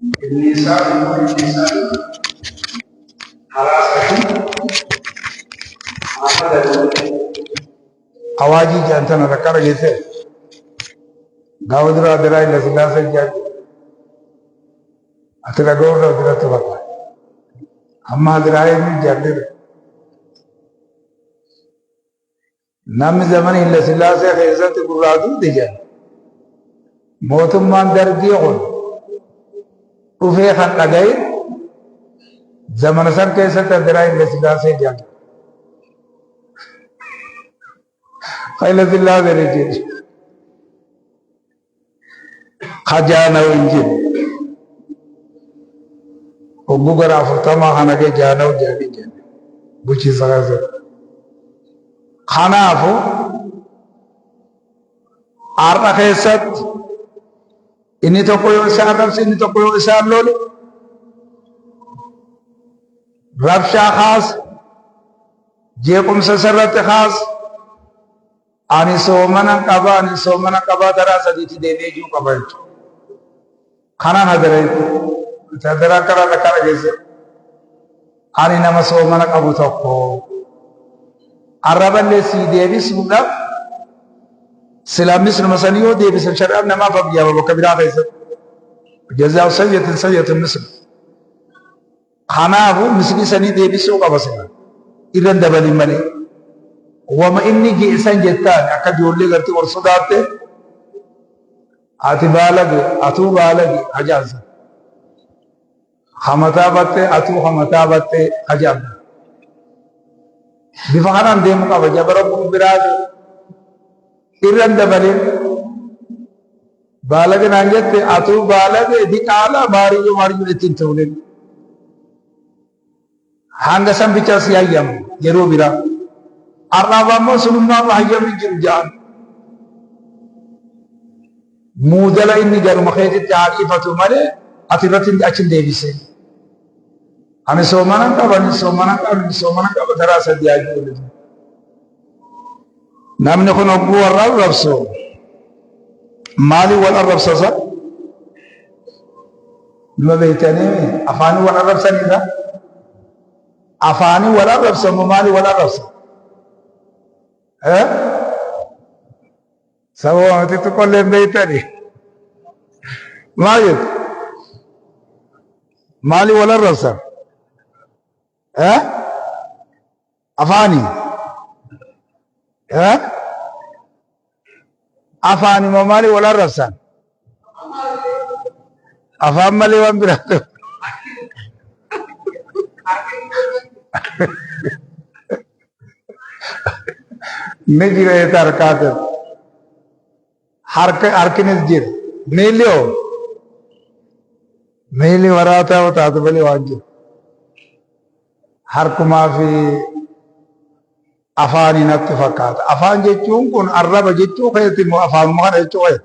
Inni isaa immoo inni isaa karaa sadii Ahmad Awaajii jedhan tana takka dhageesse. Gaafa dura Aderaa Haile Sillaasee jedhan. Ati dhaga'uu irra biratti bakka. Amma Aderaa eenyu jedhan. Namni zamana Haile Sillaasee keessatti gurraa duute jedhan. Mootummaan dargii kun dhufee kan dhagaye zamana san keessatti Aderaa Haile Sillaasee jedhan. Haile Sillaasee jechuudha. Kajaanaw hin jiru. Hogguu gara 40 kana ga'e jaanaw jedhanii jedhan bulchiinsa keessatti. Kanaafu har'a keessatti inni tokko yoo isa arrabse, inni tokko yoo isaan lole, rabshaa kaase, jeequmsa isarratti kaase, ani soomana qaba, ani soomana qaba, taraa sadiitti deebi'ee jiru qaba jechuudha. Kanaan hadara jechuudha. Ati hadara akkana akkana geesse. Ani nama soomana qabu tokko. Arraballee sii deebisuudhaaf silaa misluma sanii yoo deebisan shari'aan namaaf abdiyaama bakka biraa keessatti. Jazaa'u sayyatin sayyatin mislu. Kanaafu mislii sanii deebisuu qaba sila. Irra hin dabalin malee. Wama inni je'e san jettaan akka ijoollee gartee wal sodaatte, ati baalage, atuu baalage hajaansa. Hamataa battee, atuu hamataa battee hajaansa. Bifa kanaan deemu qaba jabara kun biraa irra hin dabalin. Baalage naan jette, atuu baalage, diqaala, maariyyoo maariyyoo ittiin ta'uun. Hanga san bichaa si hayyamu yeroo biraa. Har'aaf ammoo sunummaa hayyamni jiru ja'an. Muudala inni garuma keetitti haa dhiifatu malee ati irratti achi hin deebisin. Ani soomanan qaba, ani soomanan qaba, ani soomanan qaba, taraa sadii haa jiru. Namni kun hogguu warra arrabsu maaliin wal arrabsasa? Numa beektanii afaanii wal arrabsanidha. Afaanii wal arrabsamu maaliin wal arrabsa? Sababa miti xiqqoollee hin beektanii. Maal jettu? Maaliin wal arrabsan? Afaanii? Afaanii moo maaliin wal arrabsan? Afaan malee waan biraa ta'u. Ni jira eeta harkaa ta'e. Harka harkinis jira. Miilli hoo? Miilli maraataa yoo taatu malee waan jiru. Harkumaa fi afaanii natti fakkaata. Afaan jechuun kun arraba jechuu keeti moo afaanuma kana jechuu keeti?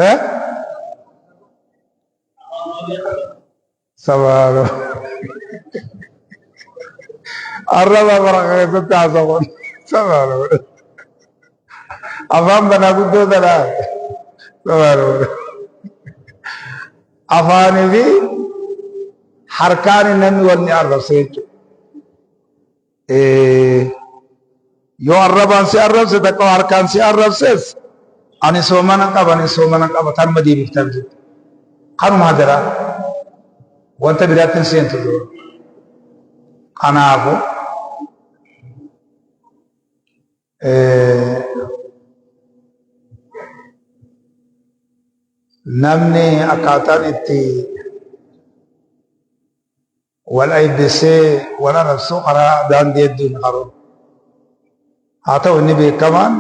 Eh? Sabaadha. Arraba bara keessatti haasawan. Sabaadha. Afaan banaa guddoo tanaa. Sabaadha. Afaanii fi harkaan namni wal ni arrabsa jechuudha. Yoo arrabaan si arrabse takka harkaan si arrabses, ani soomana qaba, ani soomana qaba, tanuma deebiftaaf jette. Kanuma hadaraa wanta biraatti hin seentu dura. Kanaafu namni akkaataan itti wal aybisee wal arrabsuu karaa daandii hedduun qaroo. Haa ta'u, inni beekamaan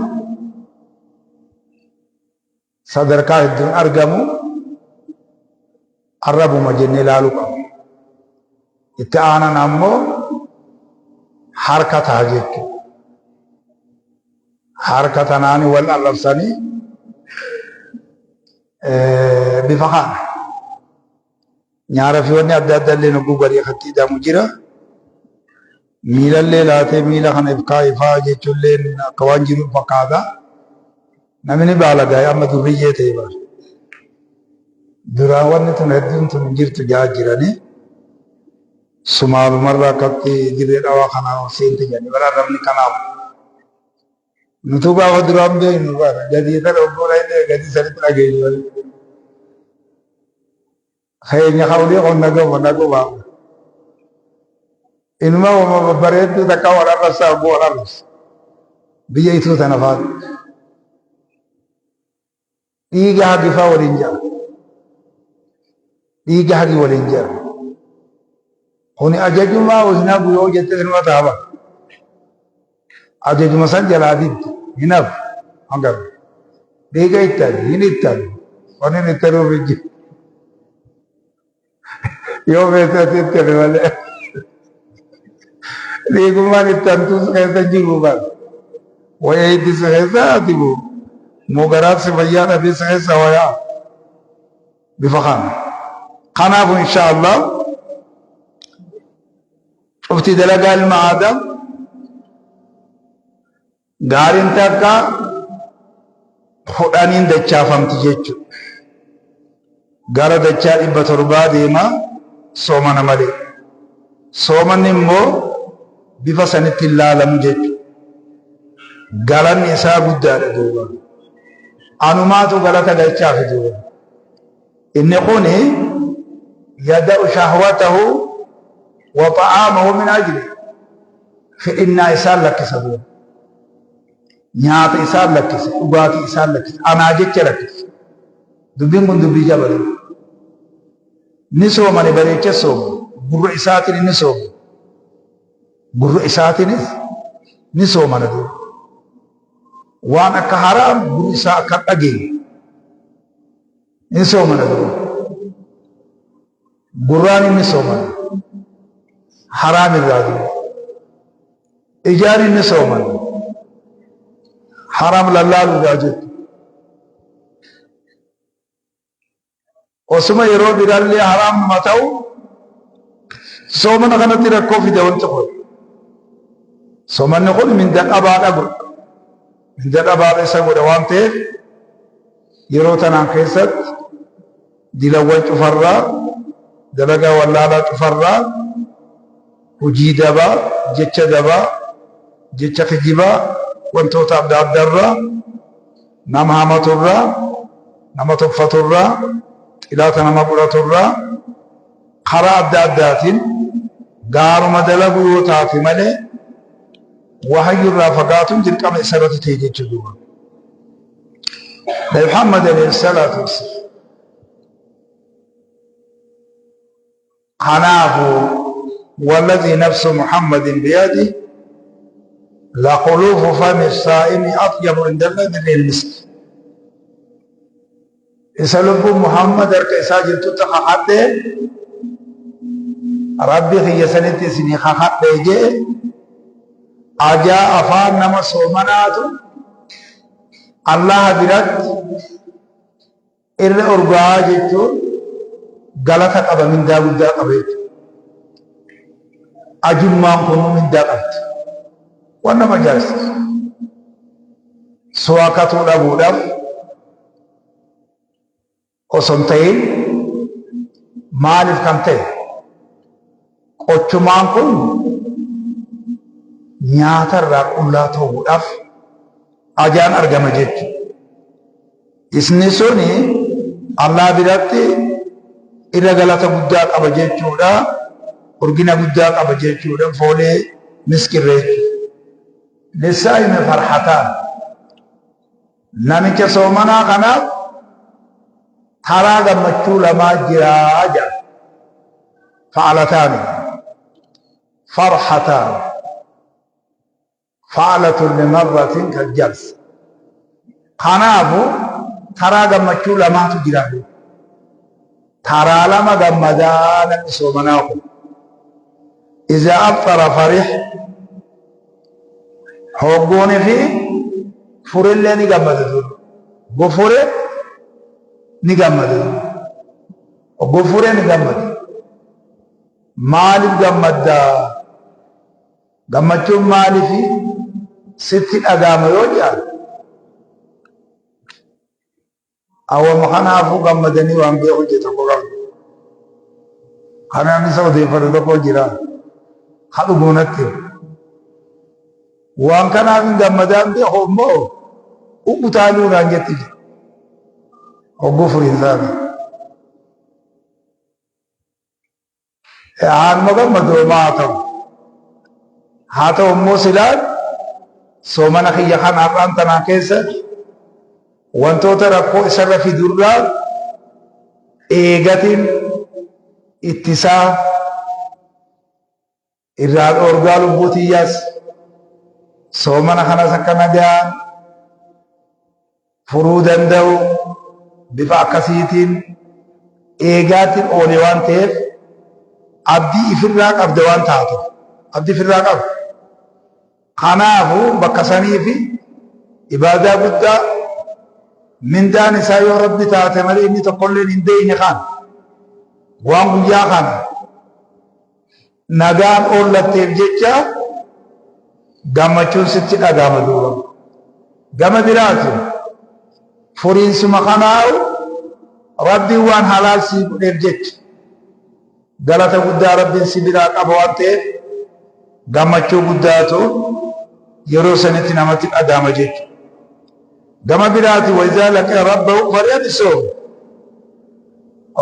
sadarkaa hedduun argamu arrabuma jennee ilaaluu qabna. Itti aanan ammoo harka ta'a jechuudha. Harka tanaan wal arrabsanii bifa kana. Nyaara fi wanni adda addaa illee hogguu garii akkatti hidhamu jira. Miilallee laatee miila kana if kaa'ifaa jechuullee akka waan jiru fakkaata. Namni baalagaa amma durriyyee ta'e bara. Duraan wanni tun hedduun tun hin jirtu jaa jiranii. Sumaalumarraa akkatti dirree dhawaa kanaan ol seente jedhanii bara arrabni kanaaf. Nutuu gaafa duraan beeknu bara gadii tana obboo dhayinee gadii sanitti dhageenye malee. Keenya hawlii kun naguma naguma. Inuma wama babbareedduu takka wal arrabsaa obboo wal arrabsa. Biyya ituu tana faatu. Dhiiga hagifaa waliin jira. Dhiiga hagi waliin jira. Kuni ajajumaa hin hagu yoo jette inuma taaba. Ajajuma san jalaa didde hin hagu. Hanga dhiiga itti hagi hin itti hagu. Wanni inni itti haguuf hin jiru. Yoo feete ati itti hagi malee. Dhiigummaan itti hantuus keessa hin jiru bara. Wayii itti si keessa ati moo moo garaan si fayyaa dhabee si keessa wayaa bifa kana. Kanaafuu insha Allah cufti dalagaa ilma Aadam gaariin takka kudhaniin dachaafamti jechuudha. Gara dachaa 700 deema soomana malee. Soomanni immoo bifa sanitti hin laalamu jechuudha. Galanni isaa guddaadha duuba. Anumaatu galata galchaafi duuba. Inni kuni yada'u shahwatahu wa ta'aamahu min ajli fedhinnaa isaan lakkisa duuba. Nyaata isaan lakkise, dhugaatii isaan lakkise, anaa jecha lakkise. Dubbiin kun dubbii jabadu. Ni soomane bareecha sooma. Gurra isaatiin ni sooma. Gurra isaatiinis ni soomana duuba. Waan akka haraam gurri isaa akka hin dhageenye. Ni soomana duuba. Gurraan inni soomana. Haraam irraa duuba. Ijaan inni soomana. Haraam lallaaluudhaa jettu. Osuma yeroo biraallee haraam numa ta'u soomana kanatti rakkoo fide wanti kun. Soomanni kun minda dhabaadha godha. Minda dhabaadha isa godha waan ta'eef yeroo tanaan keessatti dilawwan cufarraa dalagaa wallaalaa cufarraa hojii dabaa jecha dabaa jecha kijibaa wantoota adda addaarraa nama hamaturraa nama tuffaturraa xilaata nama godhaturraa karaa adda addaatiin gaaruma dalaguu yoo taate malee wahayyurraa fagaatuun dirqama isarratti ta'e jechuudha. Nabi Muhammad alayhi salaatu wassalaam Kanaafu walladhii nafsu Muhammadin biyadihi lakhuluufu fami saa'imi atyabu inda Allahi min riihil misk. Isa lubbuun Muhammad harka isaa jirtutti kakadhee Rabbi kiyya sanitti isinii kakadhee jee ajaa afaan nama soomanaatu Allaha biratti irra urgaa'aa jechuun galata qaba mindaa guddaa qaba jechuudha. Ajummaan kunuu mindaa qabdi. Waan nama ajaa'ibsiisu. Suwaakatuu dhabuudhaaf osoo hin ta'in maaliif kan ta'e qochumaan kun nyaata irraa qullaa ta'uudhaaf ajaan argama jechuudha. Isni suni Allah biratti irra galata guddaa qaba jechuudha. Urgina guddaa qaba jechuudha. Foolee miskirra jechuudha. Lissaa'imi farhataan. Namicha soomanaa kanaaf taraa gammachuu lamaa jiraa jedha. Fa'alataani. Farhataan. Fa'alatun limarratin kaljals. Kanaafu taraa gammachuu lamaatu jira. Taraa lama gammadaa namni soomanaa kun. Iza afxara farih hogguuni fi furillee ni gammada dur. Gofure ni gammada dur. Gofure ni gammada. Maaliif gammaddaa? Gammachuun maaliif sitti dhaga'ama yoo jedhan? Awwama kanaafuu gammadanii waan beeku je tokko qabdu. Kanaan isa odeeffatu tokko jira. Ha dhuguu natti. Waan kanaaf hin gammadaan beeku immoo utaaluudhaan jetti jira. Hogguu furiinsaati. Haaluma gammadu homaa haa ta'u. Haa ta'u immoo silaan soomana kiyya kana har'aan tanaa keessatti wantoota rakkoo isarra fidurraa eegatiin ittisaa irraa dhoorgaa lubbuu tiyyaas soomana kanas akka nagaan furuu danda'u bifa akkasiitiin eegaatiin oole waan ta'eef abdii ifirraa qabda waan taatuuf abdii ifirraa qabda. Kanaafu bakka saniifi ibaadaa guddaa mindaan isaa yoo Rabbi taate malee inni tokkolleen hin beeyne kan waan guyyaa kana nagaan oollatteef jecha gammachuun sitti dhaga'ama duuba. Gama biraatiin furiinsuma kanaa'u Rabbiin waan halaal sii godheef jecha galata guddaa Rabbiin si biraa qaba waan ta'eef gammachuu guddaatu yeroo sanitti namatti dhaga'ama jechuudha. Gama biraatiin wayizaa laqiya rabbahu fariha bisoom.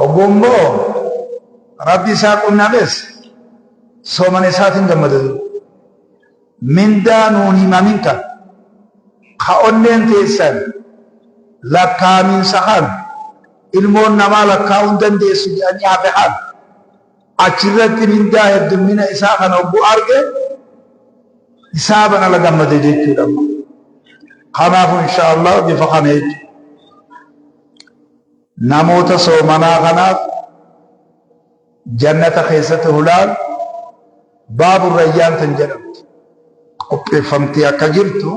Ogummoo Rabbi isaa qunnames soomana isaatiin gammada duuba. Mindaa nuun himamin kan ka onneen teessan lakkaa'amiinsa kan ilmoon namaa lakkaa'uu hin dandeessu jedhanii hafe kan achirratti mindaa heddummina isaa kana hogguu arge hisaaban ala gammade jechuudha. Kanaafuu insha Allah bifa kana jechuudha. Namoota soomanaa kanaaf jannata keessatti hulaan baabu rayyaan tan jedhamtu qopheeffamtee akka jirtu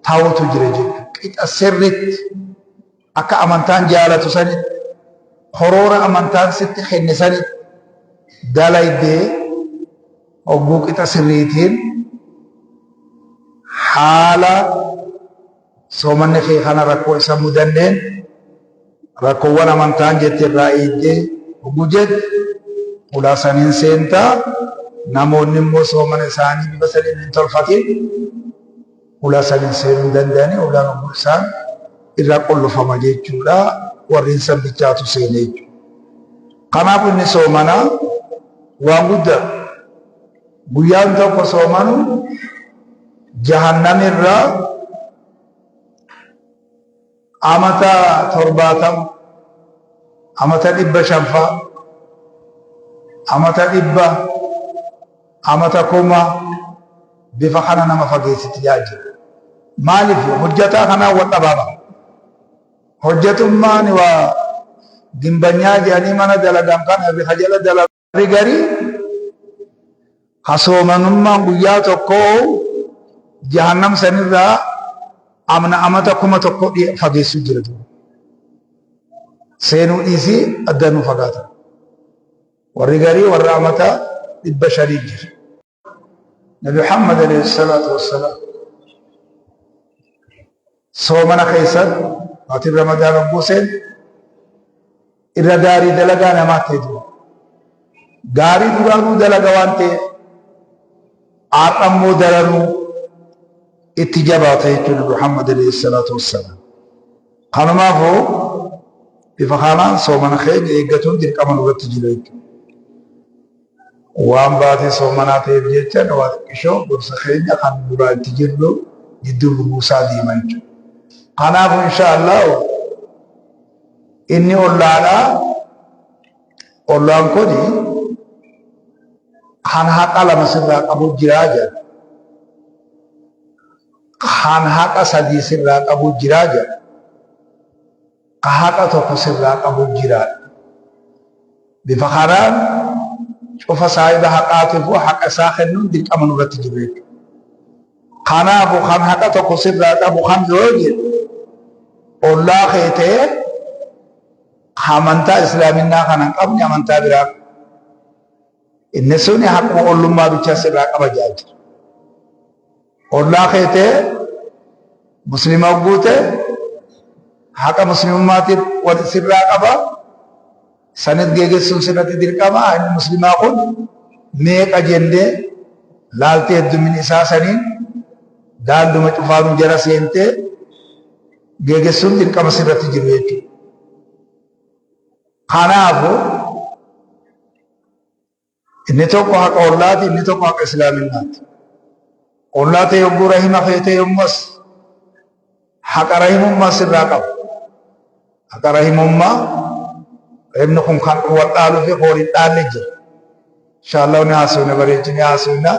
ta'utu jira jechuudha. Qixa sirriitti akka amantaan jaalatu sanitti koroora amantaan sitti kenne sanitti dalaydee hogguu qixa sirriitiin haala Soomanni kee kana rakkoo isa mudanneen rakkoowwan amantaan jette irraa eegdee hogguu jette hulaa saniin seenta. Namoonni immoo soomana isaanii bifa saniin hin tolfatin hulaa saniin seenuu hin danda'anii hulaan hogguu isaan irraa qollofama jechuudha. Warreen san bichaatu seene jechuudha. Kanaaf inni soomanaa waan guddaa. Guyyaan tokko soomanu jahannamirraa amata 70, amata 500faa, amata 100, amata 1000 bifa kana nama fageessiti jira. Maaliif hojjataa kanaan wal dhabaama? Hojjatummaan waa gimbanyaa jedhanii mana dalagan kana bifa jala dalagan. Warri garii ka soomanummaan guyyaa tokkoo jahannam sanirraa amna amata 1000 fageessu jira duuba. Seenuu dhiisii addanuu fagaata. Warri garii warra amata 500 jira. Nabi Muhammad alayhi salaatu wassalaam soomana keessatti baatiin Ramadaan hogguu seen irra gaarii dalagaa namaa ta'e dura. Gaarii duraanuu dalaga waan ta'eef har'a immoo daranuu itti jabaata jechuudha Nabi Muhammad alayhi salaatu wassalaam. Kanumaafuu bifa kanaan soomana keenya eeggatuun dirqama nurratti jira jechuudha. Waan baatii soomanaa ta'eef jecha waa xiqqishoo gorsa keenya kan duraa itti jirru gidduu bubuusaa deema jechuudha. Kanaafuu insha Allah inni ollaadhaa ollaan kun kan haqa lama sirraa qabu jiraa jedha. Kan haqa sadii sirraa qabu jiraa jedha. Ka haqa tokko sirraa qabu jira. Bifa kanaan cufa saahiba haqaatiifuu haqa isaa kennuun dirqama nurratti jiru jechuudha. Kanaafu kan haqa tokko sirraa qabu kam yoo jedhu ollaa kee ta'ee amantaa islaaminaa kana hin qabne amantaa biraa inni suni haquma ollummaa bichaa sirraa qaba jedhaa jira. Ollaa kee ta'ee muslima hogguu ta'e Haqa muslimummaatiif wal sirraa qaba. Sanis geegessuun sirratti dirqama. Inni muslimaa kun meeqa jennee laaltee heddummin isaa saniin daanduma cufaanuu jara seentee geegessuun dirqama sirratti jiru jechuudha. Kanaafu inni tokko haqa ollaati, inni tokko haqa islaaminnaati. Ollaa ta'e yogguu rahima feetee yommus haqa rahimummaa sirraa qaba. Haqa rahimummaa rahimni kun kan wal dhaaluu fi wal hin dhaalle jira. Inshaallah ni haasofna bareechinee haasofna.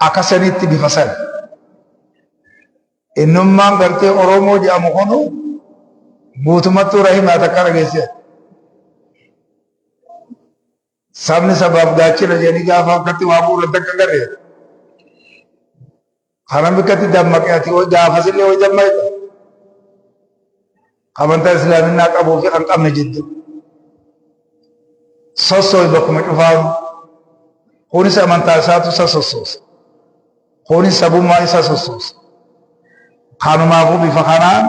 Akka sanitti bifa sana. Innummaan gartee Oromoo jedhamu kunu guutumattuu rahimaa takka dhageessee. Sabni sabaaf gaachana jedhanii gaafa akkatti waa bu'uuran takka garee. Kana bikkatti dammaqe ati gaafasillee hoy dammaqe. Amantaa islaaminaa qabuu fi kan qabne jidduu. Sossooyi bakkuma cufaanu. Kunis amantaa isaatu isa sossoosa. Kunis sabummaa isa sossoosa. Kanumaafuu bifa kanaan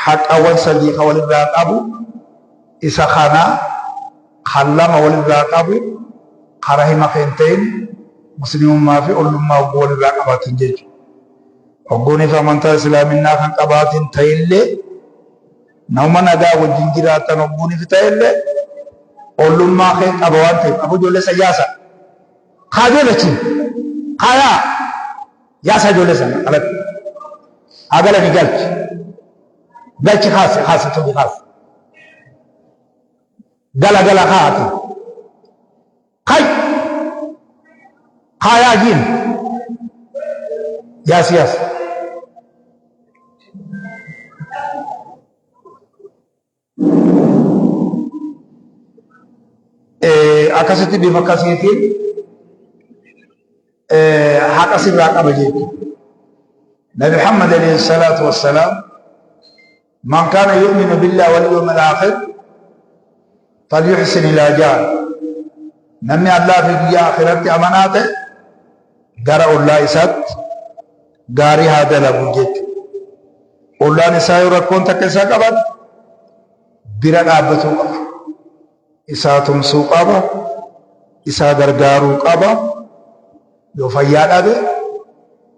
haqawwan sadii kan walirraa qabu isa kana kan lama walirraa qabu karaa hima kan ta'in muslimummaa fi ollummaa hogguu walirraa qabaatin jechuudha. Hogguuniif amantaa islaaminaa kan qabaatin ta'illee nama nagaa wajjin jiraatan hogguuniif ta'illee ollummaa kee qaba waan ta'eef abu ijoollee sayyaasa. Kaa ijoollechi kayaa yaasa ijoollee sana alatti haa galanii galchi galchi kaasi kaasi tobi kaasi gala gala kaati kay kaayaa jiin yaasi yaasi. Akkasitti bifa akkasiitiin haqa sirraa qaba jechuudha. Nabi Muhammad alayhi salaatu wassalaam man kaana yu'minu billahi wal yawmil aakhir falyuhsin ilaa jaar. Namni Allah fi guyyaa akhiratti amanaa ta'e gara ollaa isaatti gaarii haa dalagu jechuudha. Ollaan isaa yoo rakkoon takka isaa qabaate bira dhaabbatuu qaba. Isaa tumsuu qaba. Isaa gargaaruu qaba. Yoo fayyaa dhabe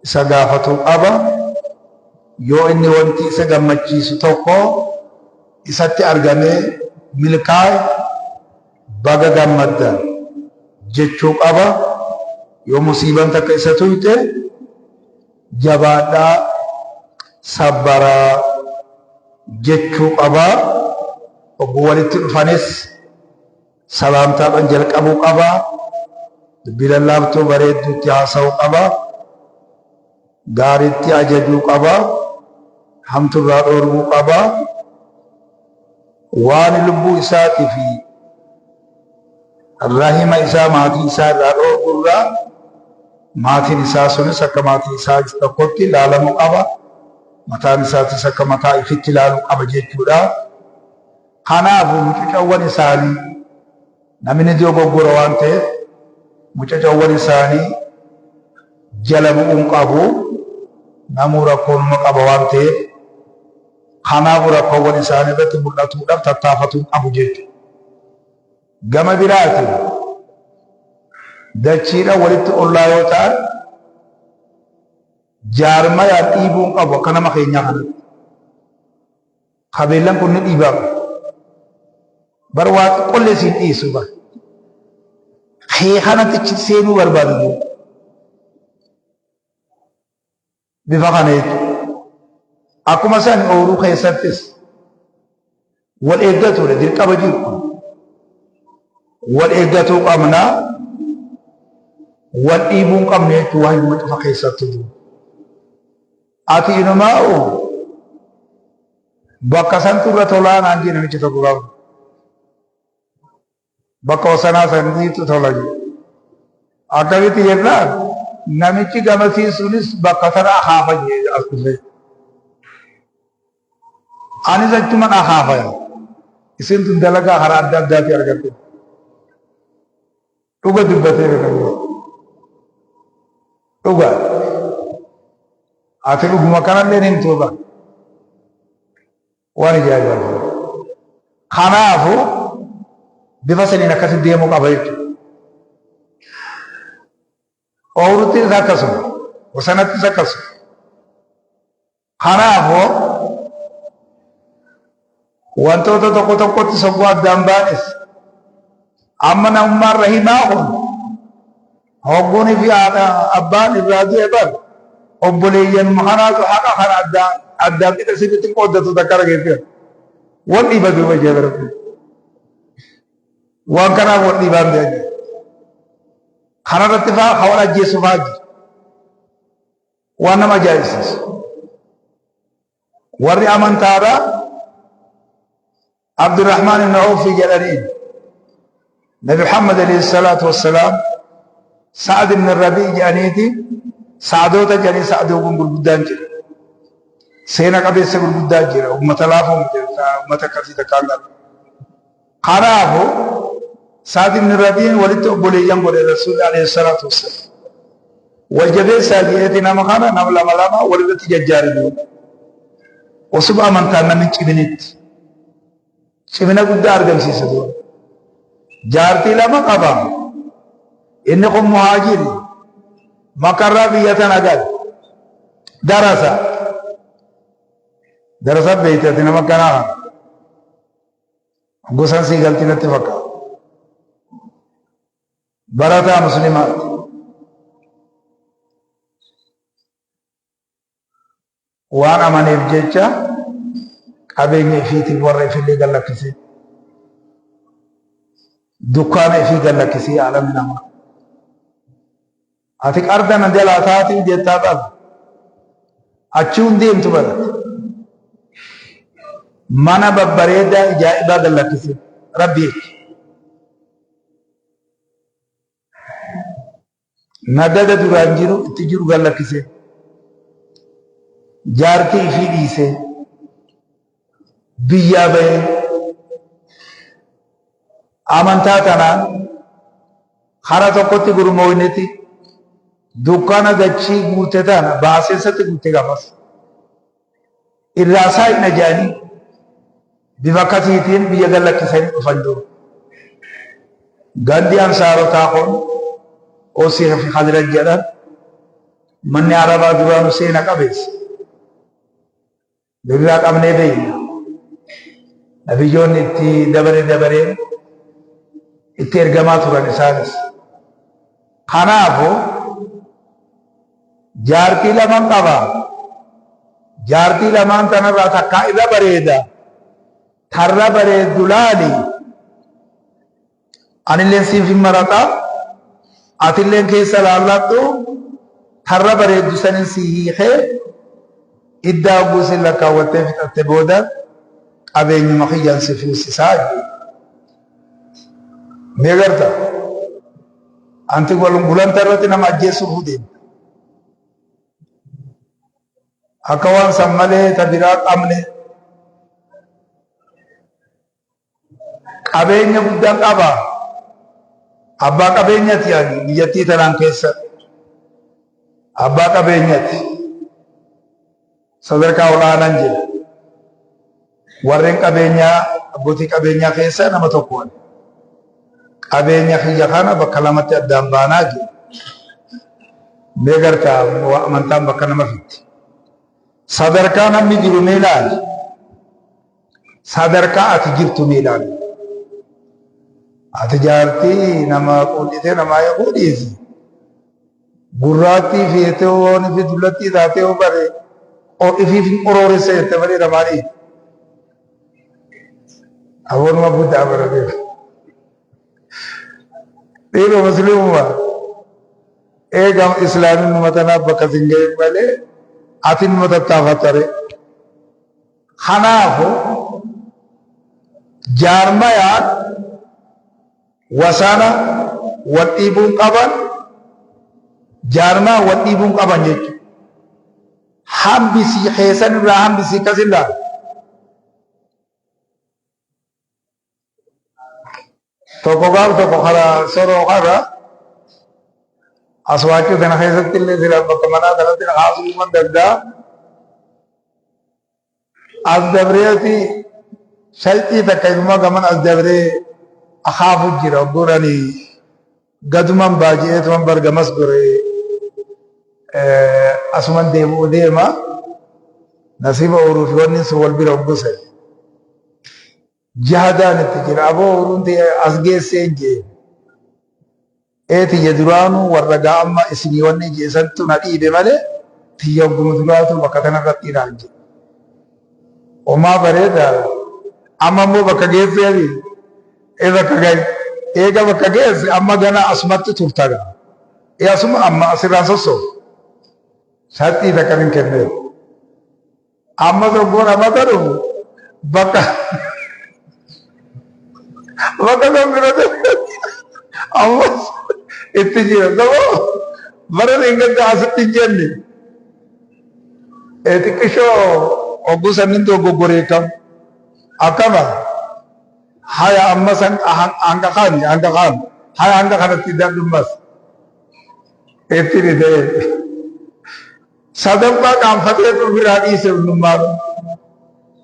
isa gaafatuu qaba. Yoo inni wanti isa gammachiisu tokko isatti argamee milkaa'e baga gammaddan jechuu qaba. Yoo musiiban takka isa tuyxe jabaadhaa sabbaraa jechuu qaba. Hogguu walitti dhufanis salaamtaadhaan jalqabuu qaba. Dubbii lallaaftuu bareedduutti haasa'uu qaba. Gaariitti ajajuu qaba. Hamturraa dhoorguu qaba. Waan lubbuu isaatii fi rahima isaa maatii isaa irraa dhoorgurraa maatiin isaa sunis akka maatii isaa tokkotti ilaalamuu qaba. Mataan isaatis akka mataa ifitti ilaaluu qaba jechuudha. Kanaafuu mucucawwan isaanii namni dogoggora waan ta'eef mucucawwan isaanii jala bu'uun qabu. Namuu rakkoonuma qaba waan ta'eef kanaafuu rakkoowwan isaanii irratti mul'atuudhaaf tattaafatuu qabu jechuudha. Gama biraatiin dachiidhaan walitti ollaa yoo ta'an jaarmayaan dhiibuu hin qabu akka nama keenyaa kanatti. Kabeellan kun ni dhiibaa qaba. Bar waa xiqqollee siin dhiisu bar. Kee kanatti seenuu barbaadu jiru. Bifa kana jechuudha. Akkuma san ooyiruu keessattis wal eeggatuudha dirqama jiru kun. Wal eeggatuu qabna. Wal dhiibuu hin qabne jechuun waan dhuma cufa keessattuu jiru. Ati inumaa'u bakka santu irra tolaa naan jee namichi tokko gaafa. Bakka wasanaa saniitu tola jedhe. Akkamitti jennaan namichi gamasii sunis bakka sana akaafa jee as dhufee. Anis achuman akaafa yaa. Isin tun dalagaa karaa adda addaati argatte. Dhuga dubbatee beekamu. Dhuga. Ati dhuguma kanallee hin himtuu bara. Waan ijaa'ibaati. Kanaafu bifa saniin akkasi deemuu qaba jechuudha. Oowruttis akkasuma, bosanattis akkasuma. Kanaafu wantoota tokko tokkotti sogguu addaan baanis amma namummaan rahimaa kun hogguunii fi haadha abbaan irraa du'e bar obboleeyyan kanaatu haqa kana addaan addaan qixa sirriitti qooddatu takka dhageetteera. Wal dhiiba duuba jee bara waan kanaaf wal dhiibaan deema. Kanarratti faa hawal ajjeesu faa jira. Waan nama ajaa'ibsiisu. Warri amantaadha Abdurrahmaan ibn Awfi jedhaniin Nabi Muhammad alayhi salaatu wassalaam Sa'ad ibn Rabii jedhaniiti Sa'adoota jedhanii Sa'adoowwan gurguddaan jira. Seena qabeessa gurguddaa jira. Ummata laafoo miti ummata akkasii takkaan qabu. Kanaafu Sa'ad ibn Rabiin walitti obboleeyyan godhe Rasuulli alayhi salaatu wassalaam. Wal jabeessaa je'eeti nama kana nama lama lama walirratti jajjaare duuba. Osuma amantaan namni ciminitti. Cimina guddaa argamsiisa duuba. Jaartii lama qaba. Inni kun muhaajiri. Makarraa biyya tana gale. Darasa. Darasa beeyte ati nama akkanaa kana. Gosan sii galti natti fakkaata. Barataa muslimaati. Waan amaneef jecha qabeenya ifiitiif warra ifillee gad lakkisee dukkaana ifii gad lakkisee alamni namaa. Ati qarda na jalaa taatii jettaa qaba. Achi hin deemtu barate. Mana babbareedaa ijaa'ibaa gad lakkisee rabbi jecha. Nagada duraan jiru itti jiru gad lakkisee. Jaartii ifii dhiisee. Biyyaa bahee. Amantaa tanaan kara tokkotti gurmooyneti dukkana dachii guute tana baaseessatti guute gafas. Irraa saayina jedhanii bifa akkasiitiin biyya gad lakkisanii dhufan jiru. Gandi ansaarotaa kun Osii fi Khazraj jedhan manni Arabaa duraanuu seena qabeessa. Birraa qabnee beeyna. Nabiyyoonni itti dabare dabareen itti ergamaa turan isaanis. Kanaafu jaartii laman qaba. Jaartii lamaan tanarraa takkaa irra bareeda. Tarra bareeddu laali. Anilleen siif hin maraxa. Atilleen keessa laalladhu. Tarra bareeddu sanin si hiikee iddaa hogguu isin lakkaawwattee fixatte booda qabeenyuma kiyyaan si fuusisaa jedhe. Mee garta? Anti gulanta irratti nama ajjeesuuf deemta. Akka waan san malee ta biraa qabne Qabeenya guddaan qaba. Abbaa qabeenyati ani biyyattii tanaan keessa. Abbaa qabeenyati. Sadarkaa ol'aanaan jira. Warreen qabeenyaa abbootii qabeenyaa keessa nama tokko ani. Qabeenya kiyya kana bakka lamatti addaan baanaa jira. Mee gartaa amantaan bakka nama fitti. Sadarkaa namni jiru mee ilaali. Sadarkaa ati jirtu mee ilaali. Ati jaartii nama quudhitee namaa eeguu dhiisi. Gurraattii feetee waan fi dullattii taatee yoo bare ifiif hin qorooressa jette malee namaa dhiisi. Aboonuma guddaa bara beeku. Dhiiruma musliimuma eega islaamummaa tanaaf bakka sin ga'in malee ati numa tattaafattare. Kanaafu jaarmayaan wasana wal dhiibuun qaban jaarmaa wal dhiibuun qaban jechuudha. Hambisii keessan irraa hambisii akkas ilaala. Tokko gaaf tokko karaa soroo kana As waachuu tana keessatti illee sila bakka manaa kanatti na kaasuu man danda'a. As dabreeti shalxii takka inuma gaman as dabree akaafu jira ogguurani gaduman baaji'eetuman bar gamas gore asuman deebi'u deema nasiiba ooluu fi wanni sun wal bira ogguse. Jahadaan itti jira aboo ooluun ta'e as geesseen jee. Ee tiyya duraanuu warra gaa amma isinii wanni jee santu na dhiibe malee tiyya ogguma duraatu bakka tanarratti naan jedhe. Homaa bareeda amma immoo bakka geesseemi ee bakka gahe eega bakka geesse amma gana asumatti turta gaa. Ee asuma amma asirraan sossoo sharxii takka hin kenneef. Amma tokkoon amata dhufu bakka bakka san bira ammas itti jira. Saboo bara dheengadda asitti hin jenne xiqqishoo hogguu sannin dogoggoree kam akkama haya amma san hanga kaani hanga kaan haya hanga kanatti dadhummas itti ni ta'e. Sadaffaa qaanfateetu ofirraa dhiise unnummaadha.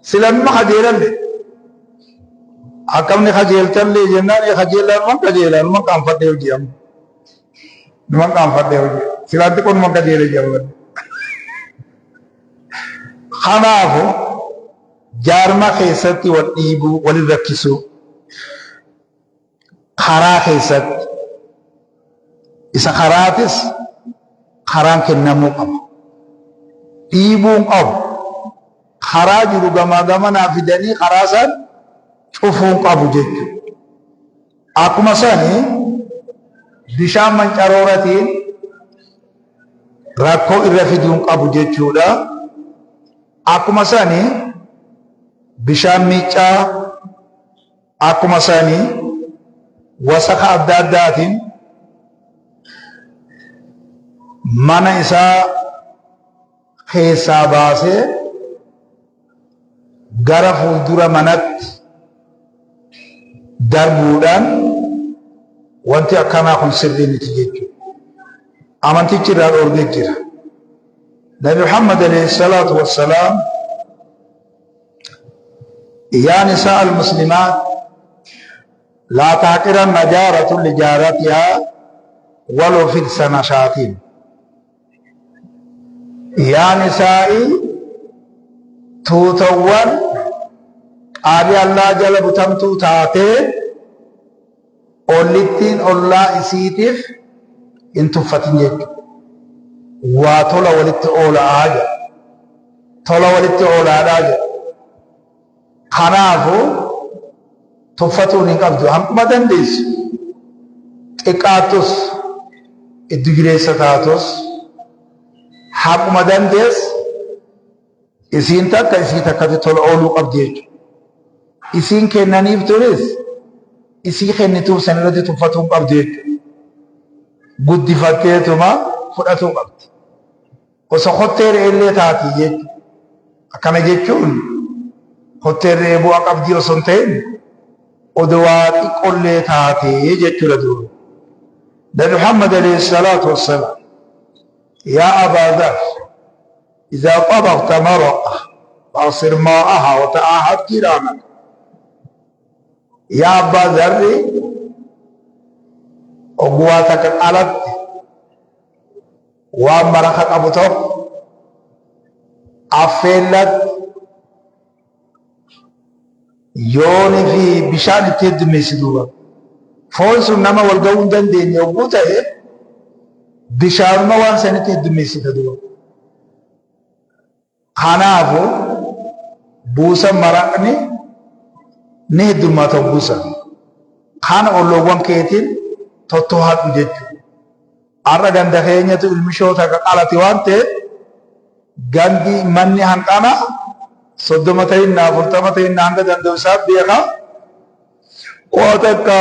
Sila numa kajeelalle. Akkamni kajeeltallee jennaan ee kajeellaa numan kajeela numan qaanfadhee hojii amma. Numan qaanfadhee hojii. Silaa xiqqoo numan kajeele jedhama. Kanaafu jaarma keessatti wal dhiibuu walin rakkisuu karaa keessatti isa karaatis karaan kennamuu qaba. Dhiibuun qabu. Karaa jiru gamaa gamanaa fidanii karaa san cufuun qabu jechuudha. Akkuma sani bishaan mancarooratiin rakkoo irra fiduun qabu jechuudha. Akkuma sani bishaan miiccaa Akkuma sani wasakha adda addaatiin mana isaa keessaa baasee gara fuuldura manatti darbuudhaan wanti akkanaa kun sirrii miti jechuudha. Amantichi irraa dhoorgee jira. Nabi Muhammad alayhi salaatu wassalaam Yaa nisaa al-muslimaat laa tahqiranna jaaratun lijaaratihaa walow fidsa nashaatiin. Yaa nisaa'ii tuutawwan qaalii Allaa jala butamtuu taatee ollittiin ollaa isiitiif hin tuffatin jechuudha. Waa tola walitti oola'aa jedha. Tola walitti oolaadhaa jedha. Kanaafu tuffatuun hin qabdu. Hanquma dandeessu. Xiqqaattus iddu jireessa taatus haquma dandeessu isiin takka isii takkatti tola ooluu qabdi jechuudha. Isiin kennaniif turis isii kennituuf san irratti tuffatuu hin qabdu jechuudha. Guddifatteetuma fudhatuu qabdi. Osoo kottee re'eellee taati jechuudha. Akkana jechuun kotteen re'ee bu'aa qabdii osoo hin ta'in odoo waa xiqqollee taatee jechuudha duuba. Nabi Muhammad alayhi salaatu wassalaam yaa Abaa Dhar إذا طبخت مرقة فأصر ماءها وتعاهد جيرانك يا أبا ذر oguu takka alatti waan maraqa qabu tokko affeellatti yooni fi bishaan itti heddummeessi duuba. Foon sun nama wal ga'uu hin dandeenye yogguu ta'e bishaanuma waan sanitti heddummeessita duuba. Kanaafu buusa maraqni ni heddummaata yogguu san. Kana olloowwan keetiin tottohadhu jechuudha. Har'a ganda keenyatu ilmishoo takka qalate waan ta'eef gandi manni hanqana 30 ta'inna 40 ta'inna hanga danda'u isaa beeka. Waa takka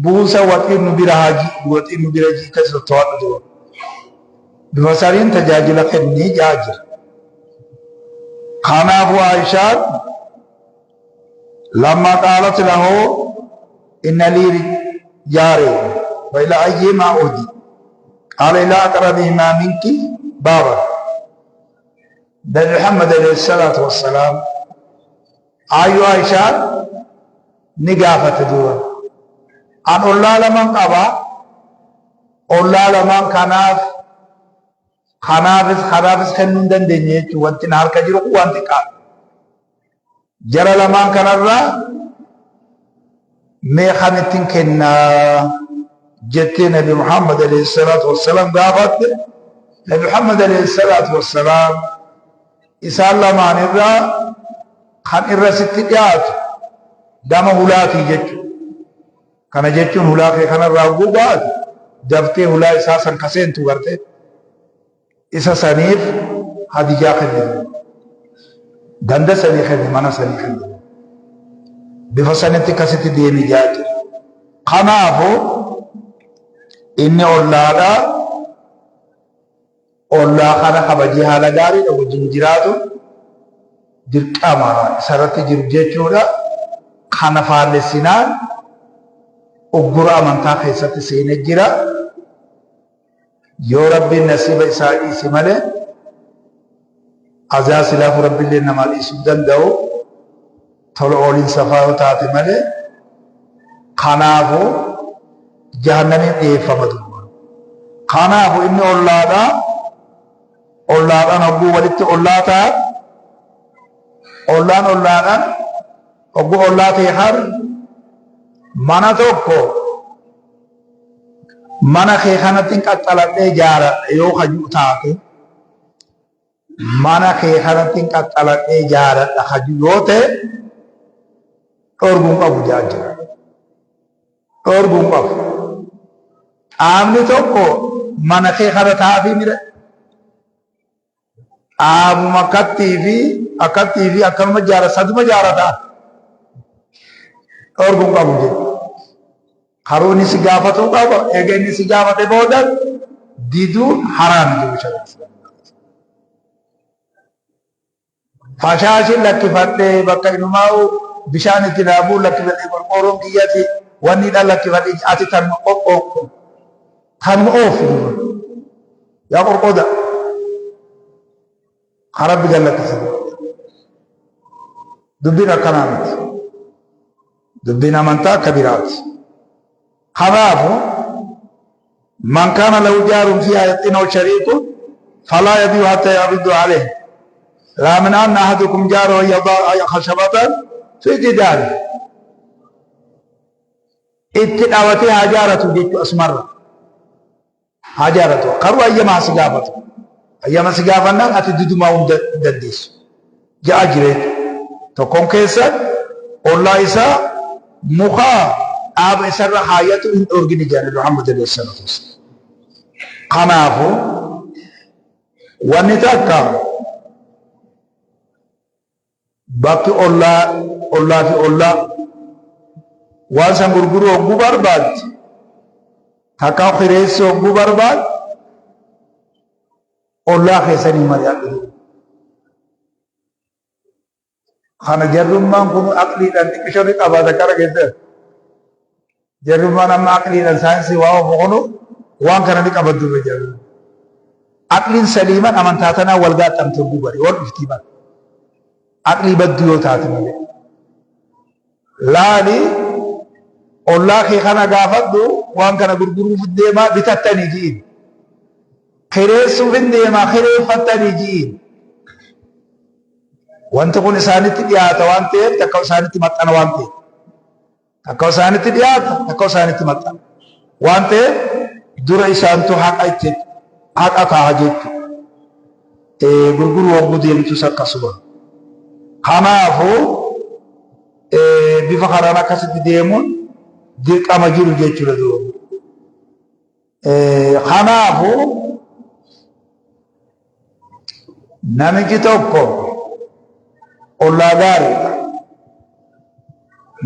buusa waxiin nu bira haa jiidhu waxiin nu bira jiidha to'adhu duuba. Bifa saniin tajaajila kennii jaa jira. Kanaafuu Aishaan lamma qaalat lahu inna lii jaareen wa ila ayyihima uhdi. Qaala ilaa aqrabihimaa minki baaba. Nabi Muhammad alayhi salaatu wassalaam Aayyoo Aishaan ni gaafate duuba. An ollaa laman qaba. Ollaa lamaan kanaaf kanaafis kanaafis kennuu hin dandeenye jechuun wanti na harka jiru kun waan xiqqaadha. Jara lamaan kanarraa mee kamittin kennaa jettee Nabi Muhammad alayhi salaatu wassalaam gaafatte. Nabi Muhammad alayhi salaatu wassalaam isaan lamaan irraa kan irra sitti dhiyaatu gama hulaatii jechuudha. Kana jechuun hulaa kee kanarraa hogguu baatu daftee hulaa isaa san ka seentu gartee isa saniif hadiyyaa kenne. Ganda sanii kenne, mana sanii kenne. Bifa sanitti akkasitti deemi jaa jira. Kanaafuu inni ollaadha. Ollaa kana kabajee haala gaariidha wajjin jiraatu dirqama isarratti jiru jechuudha. Kana faallessinaan uggura amantaa keessatti seenee jira. Yoo Rabbiin nasiiba isaa dhiise malee azaa silaafu Rabbiillee namaa dhiisuu hin danda'u. Tola oolinsa faa yoo taate malee kanaafuu jahannamiin dhiyeeffama duuba. Kanaafu inni ollaadha. Ollaadhaan hogguu walitti ollaa ta'a. Ollaan ollaadhaan hogguu ollaa ta'e har mana tokko mana kee kanatti hin qaxxaladhee jaaradha yoo kajuu taate mana kee kanatti hin qaxxaladhee jaaradha kajuu yoo ta'e dhorguun qabu jaa jira. Dhorguun qabu. Qaamni tokko mana kee kana taa'afii mire. Dhaabuma akkattii fi akkattii fi akkanuma jaara saduma jaara ta'a. Dhorguun qabu jedhu. Karuu inni si gaafatuu qaba. Eega inni si gaafate booda diduun haraam jedhu shari'aa islaamaa. Fashaashin lakkifadhe bakka inumaa'u bishaan itti dhaabuu lakkifadhe qorqoorroon kiyyati wanni dha lakkifadhe ati tanuma qoqqookku tanuma oofi duuba yaa qorqooda ka rabbi gad lakkise dubbiin akkanaa miti dubbiin amantaa akka biraati kanaafu man kaana lahu jaarun fi hayatin aw shariikun falaa yabiu hatta yabidu alayhi laa min anna ahadukum jaarahu yadaa khashabatan fi jidaari itti dhawatee haa jaaratu jechuu asumarra haa jaaratu karuu hayyama haa si gaafatu hayyama si gaafannaan ati didumaa hunda hin dandeessu ja'a jira jechuudha tokkoon keessan ollaa isaa mukaa dhaaba isarra haayatu hin dhoorgini jedhan Muhammad alayhi salaatu wassalaam. Kanaafuu wanni takka Bakki ollaa ollaa fi ollaa waan san gurguruu hogguu barbaadde takka kireessuu hogguu barbaadde ollaa keessanii mari'adhu. Kana jarrummaan kun aqliidhaan xiqqishoo ni qabaata kara keessatti. Jarrummaan amma aqliidhaan saayinsii waa oofu kunu waan kana ni qabaddu be jarri. Aqliin saliiman amantaa tanaa wal gaaxxamte hogguu bari wal dhuftii bara. Aqlii badduu yoo taate malee. Laali ollaa kee kana gaafadhu waan kana gurguruuf deemaa bitattanii ji'iin. Kireessuuf hin deemaa kireeffattanii ji'iin. Wanti kun isaanitti dhiyaata waan ta'eef takka isaanitti maxxana waan ta'eef. Takka isaanitti dhiyaata, takka isaanitti maxxana. Waan ta'eef dura isaantu haqa itti haqa ta'a jechuudha. Gurguruu hogguu deemtus akkasuma. Kanaafuu bifa kanaan akkasitti deemuun dirqama jiru jechuudha duuba. Kanaafuu namichi tokko ollaa gaariidha.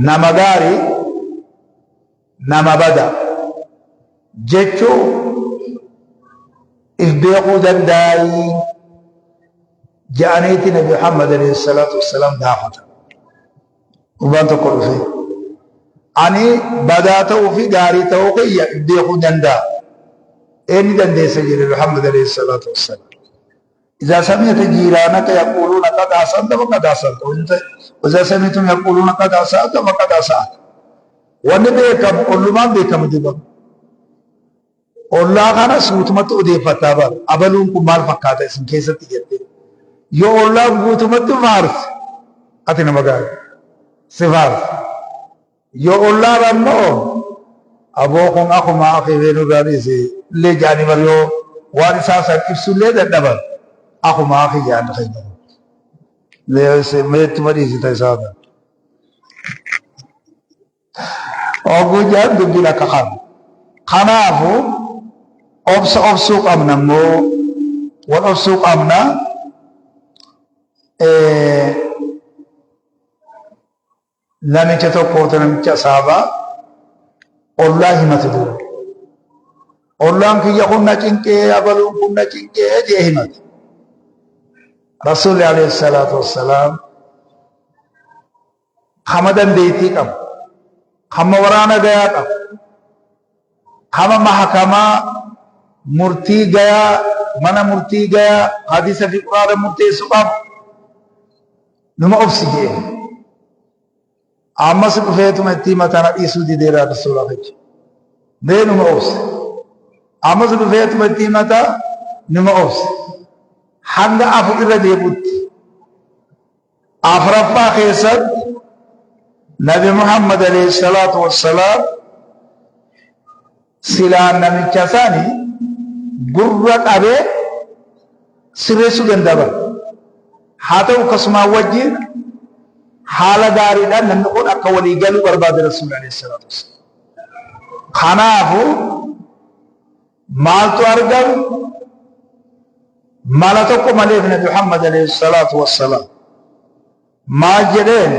Nama gaarii nama bada jechuu if beekuu danda'anii ja'aniiti Nabi Muhammad alayhi salaatu wassalaam gaafatan. Gurbaan tokko dhufee ani badaa ta'uu fi gaarii ta'uu kiyya if beekuu danda'a. Eenni dandeessa jedhe Muhammad alayhi salaatu wassalaam. إذا سمعت جيرانك يقولون قد أحسنت فقد أحسنت وإذا سمعتم يقولون قد أسأت فقد أسأت. Wanni beekamu ollumaan beekamu dibamu. Ollaa kana suutumatti odeeffataa bara. Abaluun kun maal fakkaata isin keessatti jettee. Yoo ollaan guutumatti faarse ati nama gaarii si faarse. Yoo ollaan ammoo aboo kun akkuma akii feenuu irraa dhiise illee jaanii bar yoo waan isaa san ibsullee dadhaban akkuma akii jaan keenya. Meettuma dhiisita isaa kan. Oguu jaan dubbiin akka kana. Kanaafu obsa obsuu qabna immoo wal obsuu qabna. Namicha tokkootu namicha asaabaa ollaa himate dura. Ollaan kiyya kun na cinqee abaluun kun na cinqee jee himate. Rasuulli alayhi salaatu wassalaam kama dandeettii qabu, kama waraana gayaa qabu, kama mahakamaa murtii gayaa, mana murtii gayaa, hadiisa fi quraana murteessu qabu, numa obsi jee. Ammas dhufeetuma itti himata na dhiisuu dideera Rasuula jecha. Mee numa obsi. Ammas dhufeetuma itti himata numa obsi. Hanga afur irra deebutti. Afraffaa keessatti Nabi Muhammad alayhi salaatu wassalaam silaa namicha sani gurra qabee sirreessuu danda'a. Haa ta'u akkasumaan wajjin haala gaariidhaan namni kun akka walii galuu barbaade Rasuulli alayhi salaatu wassalaam. Kanaafuu maaltu argamu? Mala tokko maleef Nabi Muhammad alayhi salaatu wassalaam. Maal jedheen?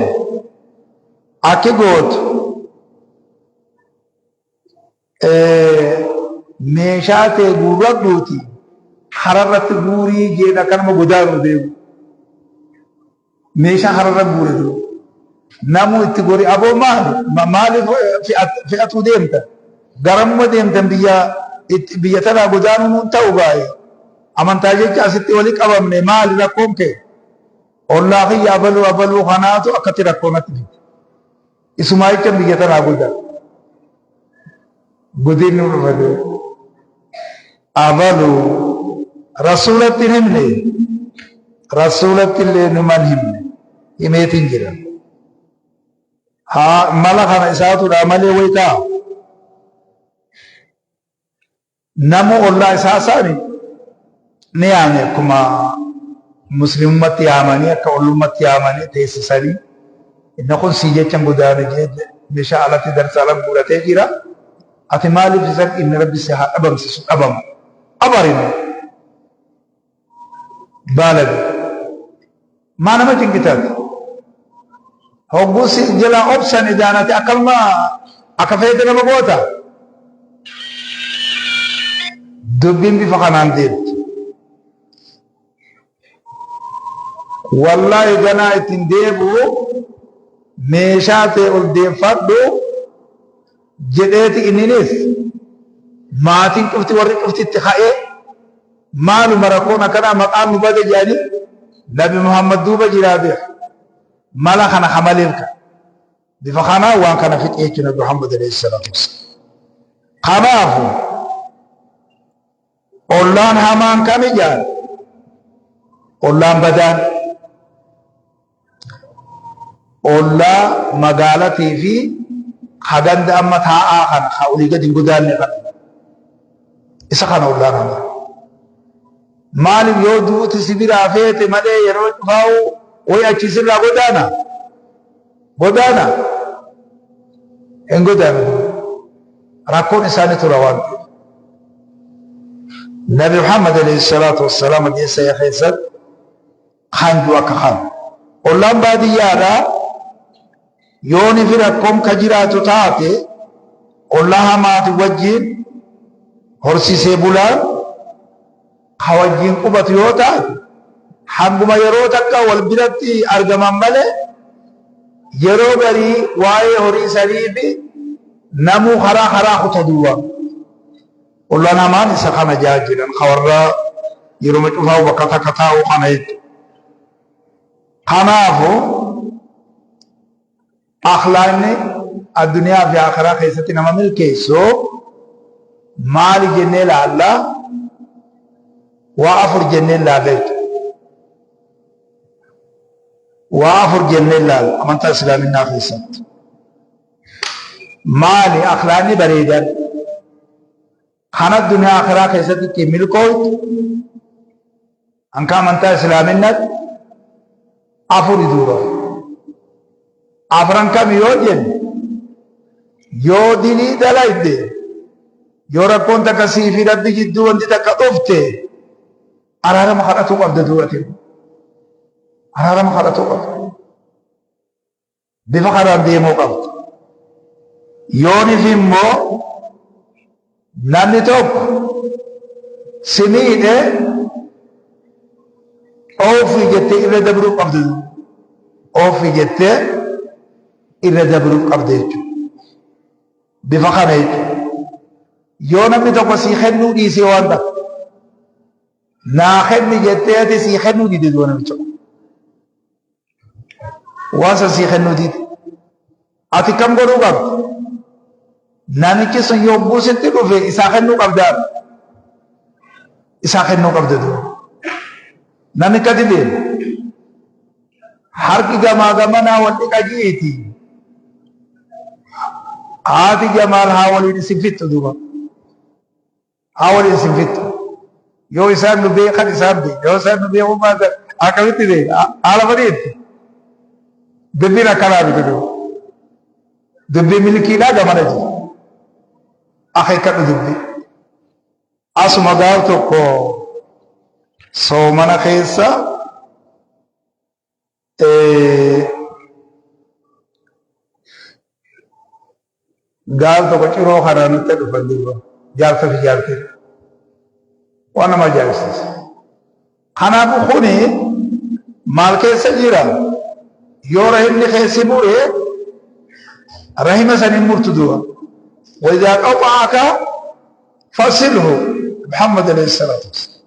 Akki gootu meeshaa tee guurradhuuti kararratti guurii jedha akkanuma godaanuu deemu. Meeshaa kararra guure dura. Namuu itti gori aboo maali? Maaliif fe'atuu deemta? Garamuma deemtan biyya biyya tanaa godaanuu nuun ta'u baay'ee. Amantaa jecha asitti wali qabamne maali rakkoon kee? Ollaa kiyya abaluu abaluu kanaatu akkatti rakkoo natti fide. Isumaa jecha biyya tanaa godaa. Gudiin nu dhufa duuba. Abaluu rasuulatti hin himne. Rasuulatti illee numan himne. Himeetiin jira. Haa mala kana isaatudha malee wayitaa. Namuu ollaa isaa isaani ni yaame akkuma muslimummatti yaamanii akka ollummatti yaamanii teessisanii inni kun sii jechan godaane jee meeshaa alatti darsa ala guuratee jira. Ati maaliif isan inni rabbi si haa dhabamsisu dhabama. Abarin baalage. Maa nama cinqitaati? Hogguu si jalaa obsan idaanate akkanuma akka feete nama goota. Dubbiin bifa kanaan deemti. Wallaahi ganaa ittiin deebi'u meeshaa tee ol deeffadhu jedheeti inninis maatiin cufti warri cufti itti ka'ee maaluma rakkoon akkanaa maqaan nu bade jedhanii Nabi Muhammad duuba jiraa beeka. Mala kana hamaleef kan. Bifa kanaa waan kana fixe jechuun Nabi Muhammad alayhi salaatu wassalaam. Kanaafu ollaan hamaan kam ijaan ollaan badaan ollaa magaalatii fi ka ganda amma taa'aa kana ka olii gadi hin godaanne kana isa kana ollaan hamaa. Maaliif yoo duuti si biraa feete malee yeroo cufaa'u wayi achi sirraa godaana? Godaana? Hin godaanu. Rakkoon isaanii tura waan ta'eef. Nabi Muhammad alayhi salaatu wassalaam hadiisa keessatti kan jiru akka kana. Ollaan baadiyyaadhaa yooni fi rakkoon ka jiraatu taate ollaa hamaati wajjin horsiisee bulaan ka wajjin qubatu yoo taate hanguma yeroo takka wal biratti argaman malee yeroo garii waa'ee horii sanii fi namuu karaa karaa kuta duwwaa. Ollaan hamaan isa kana jaa jiran ka warra yeroo cufaa bakka takka taa'u kana jechuudha. Kanaafu akhlaaqni addunyaa fi akhiraa keessatti nama milkeessu maali jennee laalla? Waa afur jennee laalla jechuudha. Waa afur jennee laalla amantaa islaaminaa keessatti. Maali akhlaaqni bareedan kan addunyaa akhiraa keessatti ittiin milkooytu hanka amantaa islaaminatti afuri duuba. Afran kami yoo jenne, yoo dilii dalayde, yoo rakkoon takka sii fi Rabbi jidduu wanti takka dhufte, araarama kadhatuu qabda. Duubati araarama kadhatuu qabda, bifa kanaan deemuu qabda. Yoonif immoo namni tokko si miidhe, oofii jettee irra dabruu qabda, oofii jettee irra dabruu qabda jechuudha. Bifa kana jechuudha. Yoo namni tokko sii kennuu dhiisee, waan takka naa kenni jettee ati sii kennuu dide, du'a namicha waan san sii kennuu dide, ati kam godhuu qabda? Namichi sun yogguu sitti dhufe isaa kennuu qabdaa, isaa kennuu qabda. Du'a namni akkati deemu harki gamaa gamanaa wal dhiqa jiiti, haati Jamaal haa waliin isin fixxu, duuba haa waliin isin fixxu. Yoo isaan nu beekan, isaan beeka, yoo isaan nu beekuu baatan akkamitti beeka? Haala fadhiitti dubbiin akkanaa miti. Duuba dubbii milkiidhaa gamana jira, akeekkadhu dubbii. Asuma gaaf tokko soomana keessa gaaf tokko ciroo kanaa nutti dhufan, duuba jaarsa fi jaartii waan nama ajaa'ibsiisa. Kanaafuu kuni maal keessa jira? Yoo rahimni keessi mure, rahima saniin murtu duuba. وإذا قطعك فصله، محمد عليه الصلاة والسلام.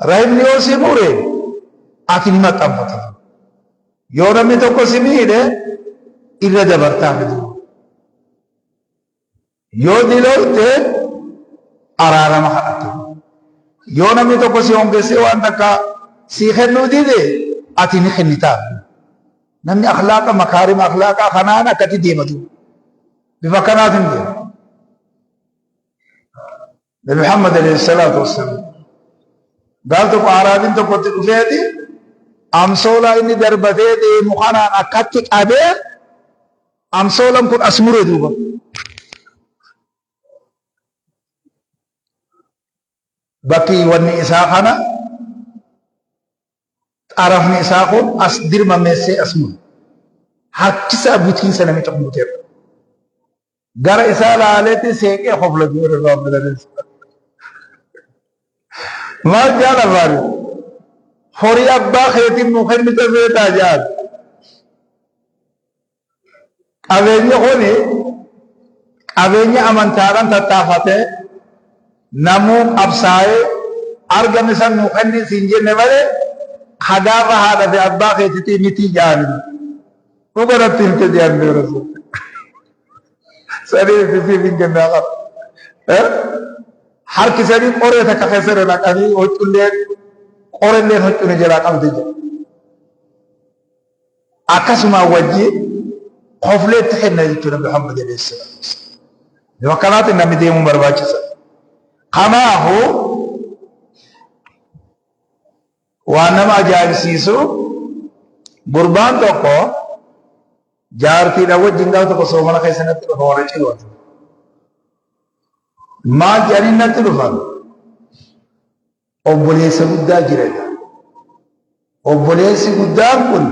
Rahimni yoo si mure ati ni maxxanfata. Yoo namni tokko si miidhe irra dabartaa fidu. Yoo dilooyte araarama kadhatu. Yoo namni tokko si hongessee waan takka si kennuu dide, ati ni kennitaaf. Namni akhlaaqa makaarima akhlaaqaa kanaan akkatti deematu. Bifa kanaatiin deema. Nabi Muhammad عليه الصلاة والسلام gaaf tokko araabiin tokkotti dhufeeti amsoolaa inni darbatee deemu kanaan akkatti qabee amsoolaan kun as mure duuba. Bakki wanni isaa kana xarafni isaa kun as dirmameessee as mure. Harkisa butiinsa namicha kun buteera. Gara isaa laaleetti seeqee kofla duuba. Maal jaan afaani? Horii abbaa keetiin nu kennite feetaa jaan. Qabeenyi kuni qabeenya amantaadhaan tattaafatee namuu qabsaa'ee argame san nu kenni siin jenne malee hagaafa haadha fi abbaa keetitii miti jaani. Dhuga natti himte jaan rasul. Sanii itti siif hin kennaa qaba. Harkisanii qoree takka keessa irra naqanii hucculleen qorelleen huccuni jalaa qabdi jedha. Akkasuma wajji kofleetti kenna jechuudha Muhammad عليه الصلاة والسلام. Yoo akkanaatiin namni deemuun barbaachisa. Kanaafuu waan nama ajaa'ibsiisu, gurbaan tokko jaartiidha wajjin gaaf tokko soomana keessa natti dhufa, warra cirooti. Maal jedhanii natti dhufan? Obboleessa guddaa jira jedha. Obboleessi guddaan kun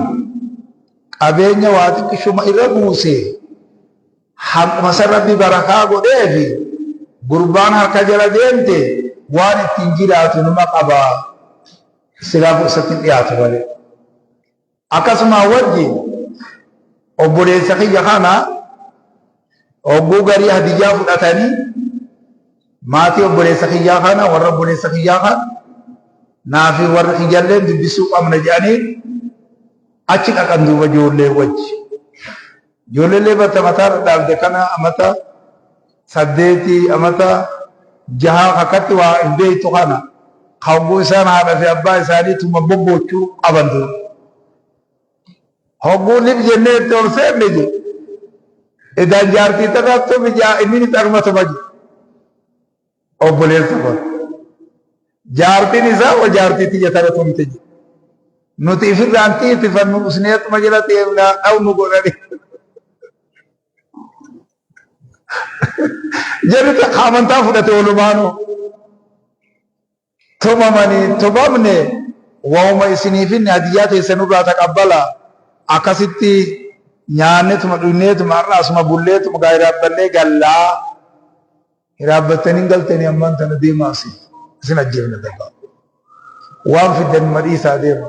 qabeenya waa xiqqishuma irra buuse, hanquma san Rabbi barakaa godheefi gurbaan harka jala deemte waan ittiin jiraatu numa qaba. Silaafuu isatti hin dhiyaatu malee. Akkasuma wajji obboleessa kiyya kana hogguu garii hadiyyaa fudhatanii Maatii obboleessa kiyyaa kana, warra obboleessa kiyyaa kana naa fi warri kiyyallee dubbisuu qabna jedhanii achi dhaqan duuba ijoollee wajji. Ijoolleellee bakka mataa dhadhaabde kana amata 8 amata 6 akkatti waa hin beektu kana hogguu isaan haadha fi abbaa isaanii tuma bobboochuu qaban duuba. Hogguu lif jennee itti ol seenne je. Edaan jaartii tanaattu mijaa inni ni xarmatuma je. Obboleessa koo. Jaartiin isaa wa jaartii tiyya tana tumte je. Nuti ifirraan tiitifannu usneetuma jala deemnaa dhawnu godhani. Jarri takka amantaa fudhate walumaanuu. Tumamanii tumamne wahuma isinii finne hadiyyaa teessan nurraa taqabbala akkasitti nyaannetuma dhuyneetuma har'a asuma bulleetuma gaa hiraabbannee gallaa hiraabbattanii hin galtanii ammaan tana deemaa asii isin ajjeefna dafaa waan fiddan numa dhiisaa deema.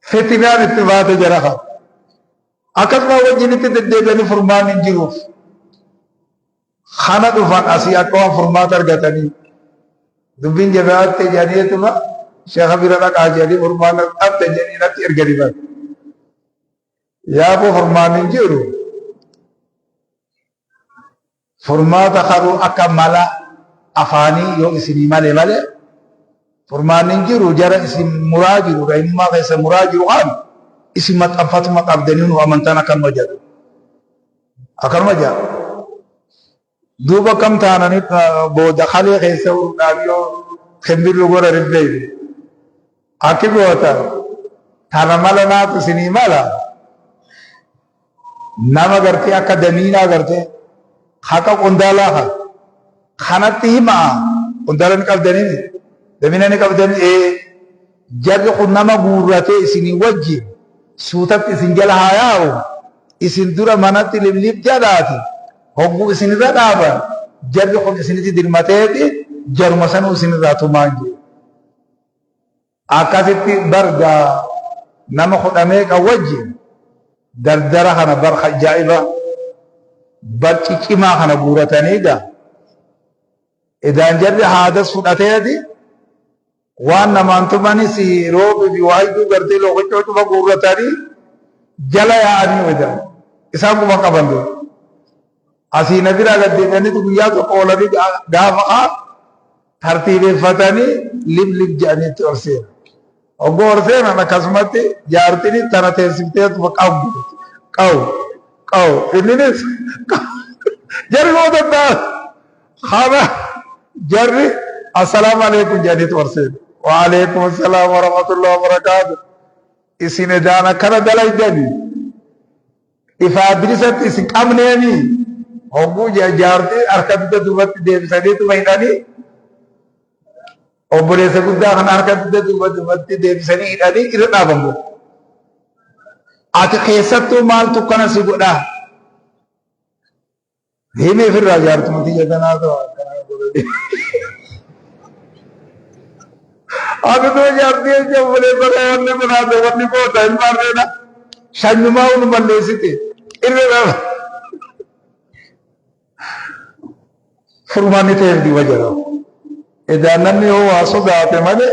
Fitinaan itti baate jara kana. Akkasuma wajjin itti deddeebi'anii furmaanni hin jiruuf. Kana dhufan asii akka waan furmaata argatanii dubbiin jabaatte jedhaniituma sheekha bira dhaqaa jedhanii furmaata dhabde jedhanii natti erganii bara. Yaaboo furmaanni hin jiru. Furmaata karuu akka mala afaanii yoo isinii male malee furmaanni hin jiru. Jara isin muraa jiru, rahimummaa keessa muraa jiru kan isin maxxanfatuma qabdanii nu amantaan akkanuma jedhu. Akkanuma jedha. Duuba akkam taananii booda kalee keessa uruudhaan yoo kimbirri godhan hin beeknu. Akki goota tana mala naatu isinii mala. Nama gartee akka damiinaa gartee haqa qondaalaa kan kanatti himaa. Qondaala ni qabdanii, damiina ni qabdanii. Ee, jarri kun nama guurratee isinii wajjin suutatti isin jala haa yaa'u. Isin dura manatti liblib jedhaati hogguu isinirra dhaaban jarri kun isinitti dirmateeti jaruma sanuu isinirraa tumaan jiru. Akkasitti barga nama kudha meeqa wajjin dardara kana bar ajaa'iba bar ciccimaa kana guuratanii gaa edaan jarri haadas fudhateeti waan namaan tumanis roobi fi waayyuu gartee loqoccoo cufa guurratanii jala yaa'anii wedan isaan quba qaban dur asii na biraa gad deebi'aniitu guyyaa tokko oolanii gaafa kaa tartiibeffatanii lib lib jedhanii itti ol seenan. Hogguu ol seenan akkasumatti jaartiin tana teessifteetuma qabu qabu qabu inninis jarri moo danda'a kana jarri assalaamu alaikum jedhaniitu ol seenu. Wa alaikum assalaam wa rahmatullahi wa barakaatu. Isin edaan akkana dalaydani ifaa bilisatti isin qabneemi hogguu jaartii harka dugda duubatti deebisaniituma hidhanii obboleessa guddaa kana harka dugda duuba duubatti deebisanii hidhanii irra dhaaban booda. Ati keessattuu maaltu kana si godhaa? Himi ofirraa jaartuma tiyya tanaa ta'u akkana godhanii. Ati too jaartii jecha obboleessa koo wanni kun haase wanni goota ilmaan reena shanyumaa unu balleessite irra dhaaba. Furmaanni ta'eef diba jedhama. Edaa namni yoo waa sodaate malee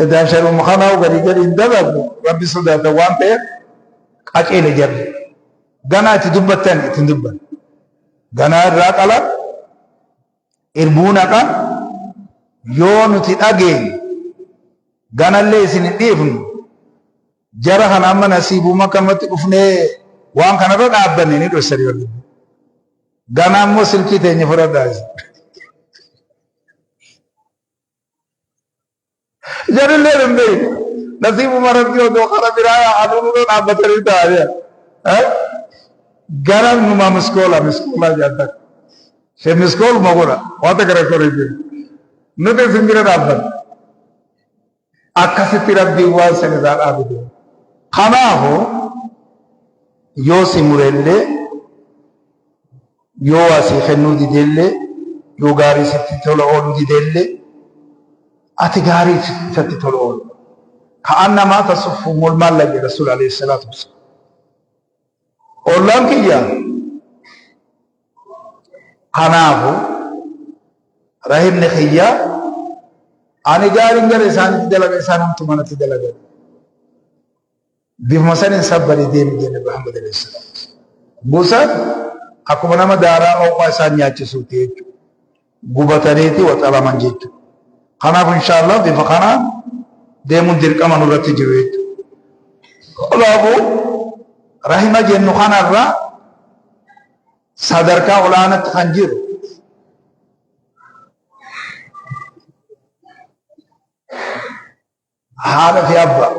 edaa sharuma kanaa gadi gadi hin dalagu. Rabbi sodaata waan ta'eef qaceele jarri. Ganaa itti dubbattan itti hin dubban. Ganaa irraa qalan, irbuu naqan, yoo nuti dhageenye ganallee isin hin dhiifnu. Jara kana amma nasiibuma akkanumatti dhufnee waan kanarra dhaabbanne ni dhossanii warri. Ganaa immoo silkii teenya fudhadhaa isin. Jarillee hin beekne. Nasiibuma Rabbii odoo kara biraa yaa'anuu nurra dhaabbatanii taa'anii. Gara numaa miskoola miskoolaa jaantan. Ishee miskooluma godha. Waan takka rakkoo hin jiru. Nuti isin bira dhaabbanna. Akkasitti Rabbiin waan san irraa dhaabe deema. Kanaafuu yoo si murellee, yoo waa sii kennuu didellee, yoo gaarii sitti tola ooluu didellee, ati gaarii isatti tola oolu. Ka'annamaa tasuffuumul maalla jedhe Rasuul alayhi salaatu wassalaam. Ollaan kiyya kanaafu rahimni kiyya ani gaariin gara isaanitti dalaga isaan hamtu manatti dalagan. Bifuma saniin sabbari deemi jenne Muhammad alayhi salaatu. Gosa akkuma nama daaraa oowwaa isaan nyaachisuuti jechuudha. Gubataniiti waxalaman jechuudha. Kanaaf inshaallah bifa kanaan deemuun dirqama nurratti jiru jechuudha. Kanaafuu rahima jennu kanarra sadarkaa olaanaatti kan jiru haadha fi abbaa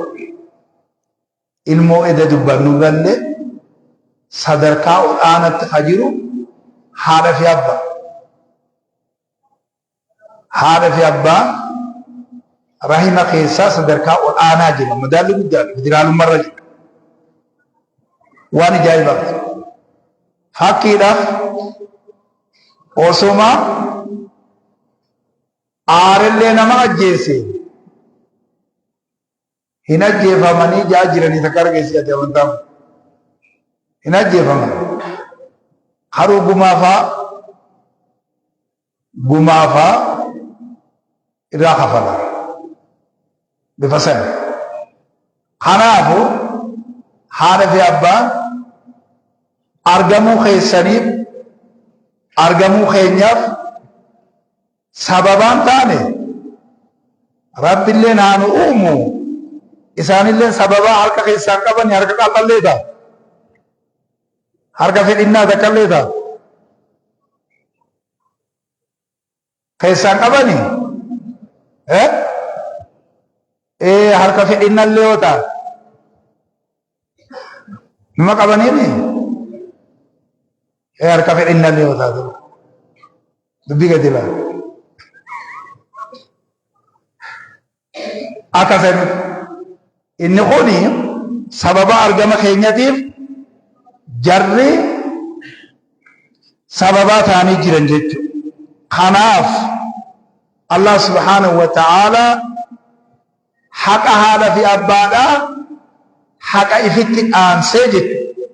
ilmoo eda dubbannu irrallee sadarkaa ol'aanatti ka jiru haadha fi abbaa. Haadha fi abbaa rahima keessaa sadarkaa ol'aanaa jira. Madaalli guddaadha. Federaalummarra jira. Waan ajaa'ibaati. Fakkiidhaaf osoma aarellee nama ajjeese hin ajjeefamanii jaa jiranii takka argeessi ati amantaa hin ajjeefaman. Haruu gumaafaa gumaafaa irraa kafala bifa sana. Kanaafu haadha fi abbaan argamuu keessaniif argamuu keenyaaf sababaan taane Rabbilleen haa nu uumu isaanilleen sababaa harka keessaan qabani harka qal'allee ta'a. Harka fedhinnaa takkallee ta'a. Keessaan qabani eh ee harka fedhinnallee yoo ta'a. Numa qabaniini ee harka fedhinnallee yoo ta'a. Dubbii gadi laala. Akka sanitti inni kuni sababa argama keenyatiif jarri sababaa ta'anii jiran jechuudha. Kanaaf Allah subhaanahu wa ta'ala haqa haadha fi abbaadhaa haqa ifitti dhaansee jechuudha.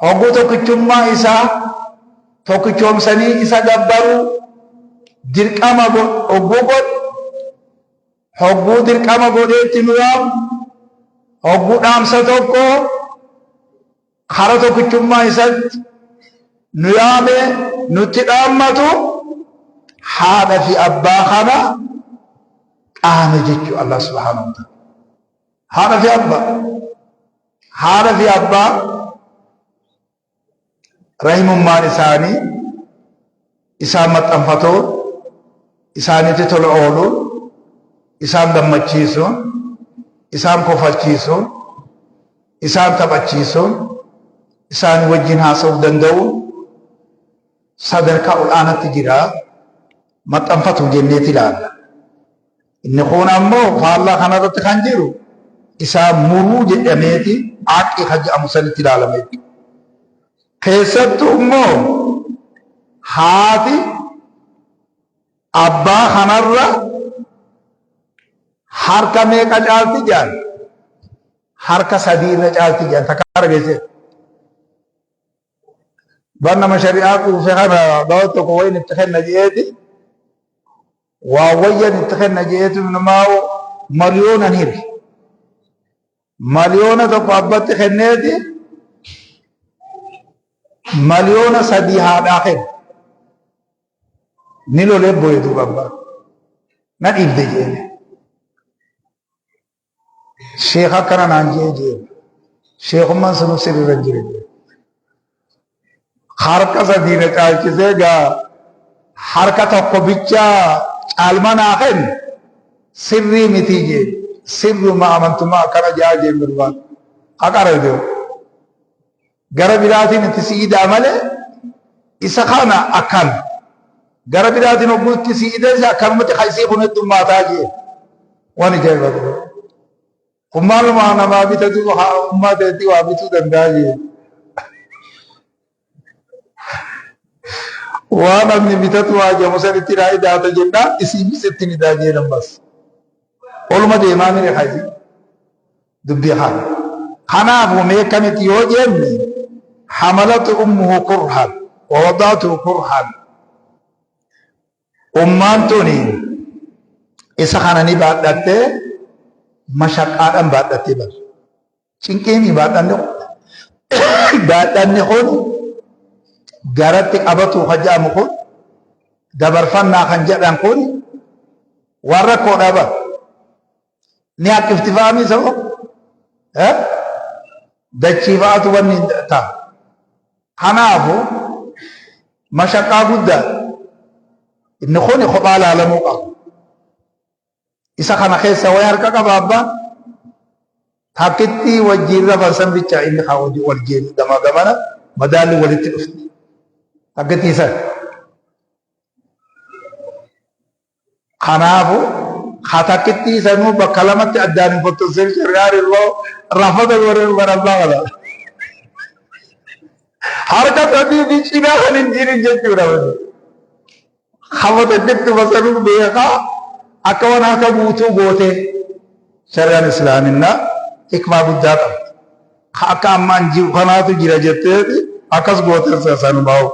Hogguu tokkichummaa isaa tokkichoomsanii isa gabbaruu dirqama hogguu godhe, hogguu dirqama godheetti nu yaamu, hogguu dhaamsa tokko kara tokkichummaa isatti nu yaame nutti dhaammatu haadha fi abbaa kana dhaame jechuu Allah subhaanahu wa ta'ala. Haadha fi abbaa. Haadha fi abbaa rahimummaan isaanii isaan maxxanfatoo isaanitti tola ooluun isaan gammachiisuun isaan kofalchiisuun isaan taphachiisuun isaan wajjin haasa'uu danda'uun sadarkaa ol'aanatti jira maxxanfatu jenneeti ilaalla. Inni kun ammoo faallaa kanarratti kan jiru isaa muruu jedhameeti aqi kan jedhamu sanitti ilaalama jechuudha. Keessattuu immoo haati abbaa kanarra harka meeqa caalti jedhan harka sadii irra caalti jedhan takka argeesse. Bar nama shari'aa quufe kana gawa tokko wayin itti kenna je'eeti waa wayyan itti kenna je'eeti namaa maliyoonan hire. Maliyoona tokko abbatti kenneeti 3 miliyoona haadhaa kenne. Ni lolee boye duuba abbaan. Na dhiibde jeene. Sheekh akkana naan jee jee. Sheekummaan sunu sirriirra hin jiru jee. Harka sadii na caalchisee gaa harka tokko bicha caalma naa kennu sirrii mitii jee. Sirruma amantummaa akkana jaa jee gurbaan. Haqara deemu. Gara biraatiin itti siidaa malee isa kana akkan. Gara biraatiin hogguu itti siidee isa akkanumatti haysii kun heddummaataa jee. Waan ajaa'iba ta'e. Kun maaluma namaa bitatu ummaa teetii waa bituu danda'a jee. Waan namni bitatu waa jedhamu sanitti naa idaata jennaan isiifis ittiin idaa jeen ammas. Oluma deemaa mire haysii. Dubbii kana. Kanaafuu mee akkamitti yoo jenne Hamalatu ummuhu kurhan wa wada'atuhu kurhan. Ummaan tuni isa kana ni baadhattee mashaqqaadhaan baadhattee bar. Cinqiini baadhanni baadhanni kun garatti qabatu kan jedhamu kun dabarfannaa kan jedhan kun waan rakkoodhaa bar. Ni haqqifti fa'amii sababa dachii fa'aatu wanni ta'a. Kanaafu mashaqqaa guddaa inni kun kophaa laalamuu qaba. Isa kana keessa wayi harka qaba abbaan takkitti wajjiin rafan san bicha inni haa wajji wal jeenu gamaa gamana madaalli walitti dhufti. Takkitti san. Kanaafu ha takkitti sanuu bakka lamatti addaan hin fottosin shari'aan immoo rafata godhee bara abbaa kana. Harka sadii fi cinaa kan hin jirin jechuudha. Hama takkitti masanuu beekaa akka waan harka guutuu gootee shari'aan islaaminaa hikmaa guddaa qabdi. Ka akka ammaan jiru kanaatu jira jetteeti akkas gootee sanumaa.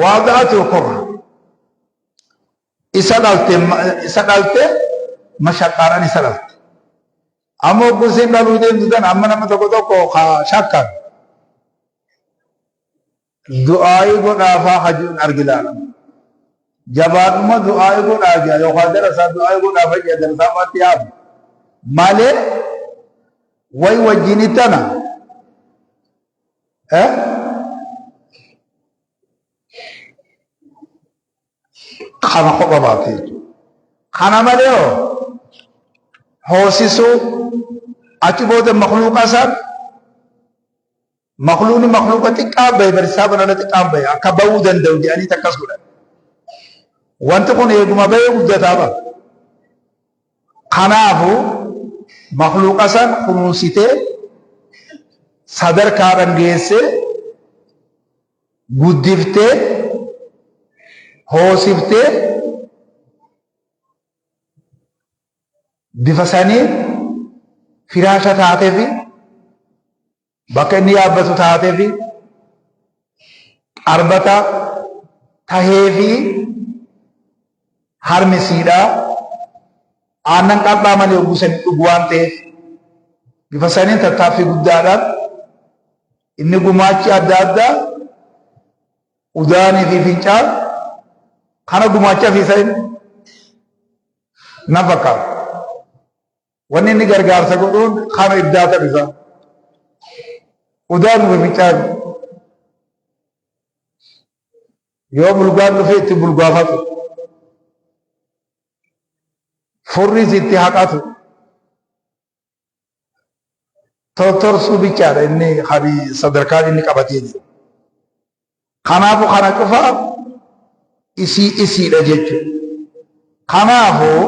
Waadaatu korra. Isa dhalte isa dhalte mashaqqaadhaan isa dhalte. Amma hogguu isiin dhaluu deemtu tana amma nama tokko tokko ka shakkan du'aayii godhaafaa hajuun argilaalama. Jabaadhuma du'aayii godhaa jira yookaan darasaa du'aayii godhaafa jira darasaa maatti yaamu. Malee way wajjin tana eh? Kana kopha baate jechuudha. Kana malee hoo hoosisuu achi booda makluuqa san makluuqni makluuqa xiqqaa bahe barisaa banana xiqqaa bahe akka bahuu danda'u jedhanii takkas godhan. Wanti kun eeguma bahee guddataa bara. Kanaafu makluuqa san kunuunsitee sadarkaadhaan geessee guddiftee hoosiftee bifa saniin firaasha taateefi bakka inni yaabbatu taateefi qarbata taheefi harmi siidhaa aannan qal'aa malee hogguu sanii dhugu waan ta'eef bifa saniin tattaaffii guddaadhaan inni gumaachi adda addaa udaanii fi fincaan kana gumaacha fi isa inni na fakkaata. Wanni inni gargaarsa godhuun kana iddaatan isaa. Udaanii fi fincaan yoo bulgaan dhufe itti bulgaafatu. Furris itti haqatu. Tortorsuu bichaadha inni kan sadarkaan inni qabatee jiru. Kanaafuu kana cufa isii isiidha jechuudha. Kanaafuu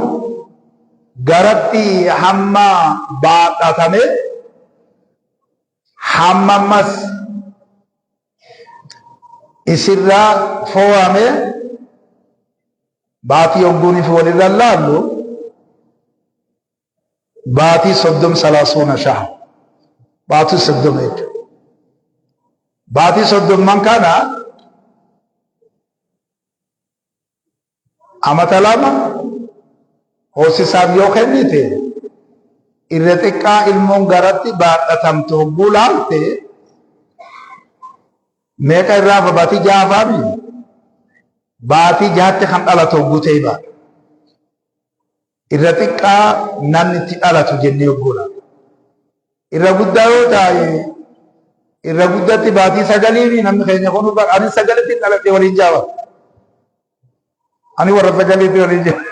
garatti hamma baadhatame hamma ammas isirraa foo'ame baatii hogguuniif walirra laallu baatii soddom salaasuuna shaha baatii soddoma jechuudha. Baatii soddomman kana amata lama hoosisaaf yoo kennite irra xiqqaa ilmoon garatti baadhatamtu hogguu laalte meeqa irraa hafa baatii jahafaami baatii jahatti kan dhalatu hogguu ta'e baata. Irra xiqqaa namni itti dhalatu jennee hogguu laalle. Irra guddaa yoo taa'e irra guddatti baatii sagaliini namni keenya kun ani sagalitti dhaladhe waliin jaaba. Ani warra sagaliitti waliin jaaba.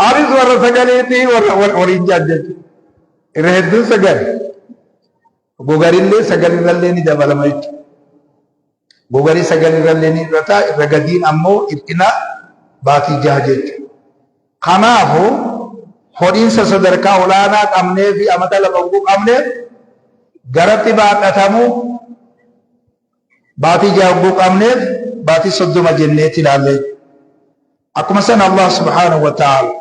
Anis warra sagaliitti warra waliin jaab jechuudha. Irra hedduun sagal. Gogarillee sagalirrallee ni dabalama jechuudha. Gogarii sagalirrallee ni hir'ata irra gadiin ammoo hir'ina baatii jaha jechuudha. Kanaafu hodhiinsa sadarkaa olaanaa qabnee fi amata lama oguu qabneef garatti baadhatamuu baatii jaha oguu qabneef baatii 30 jenneeti ilaalle. Akkuma sana Allah subhaanahu wa ta'ala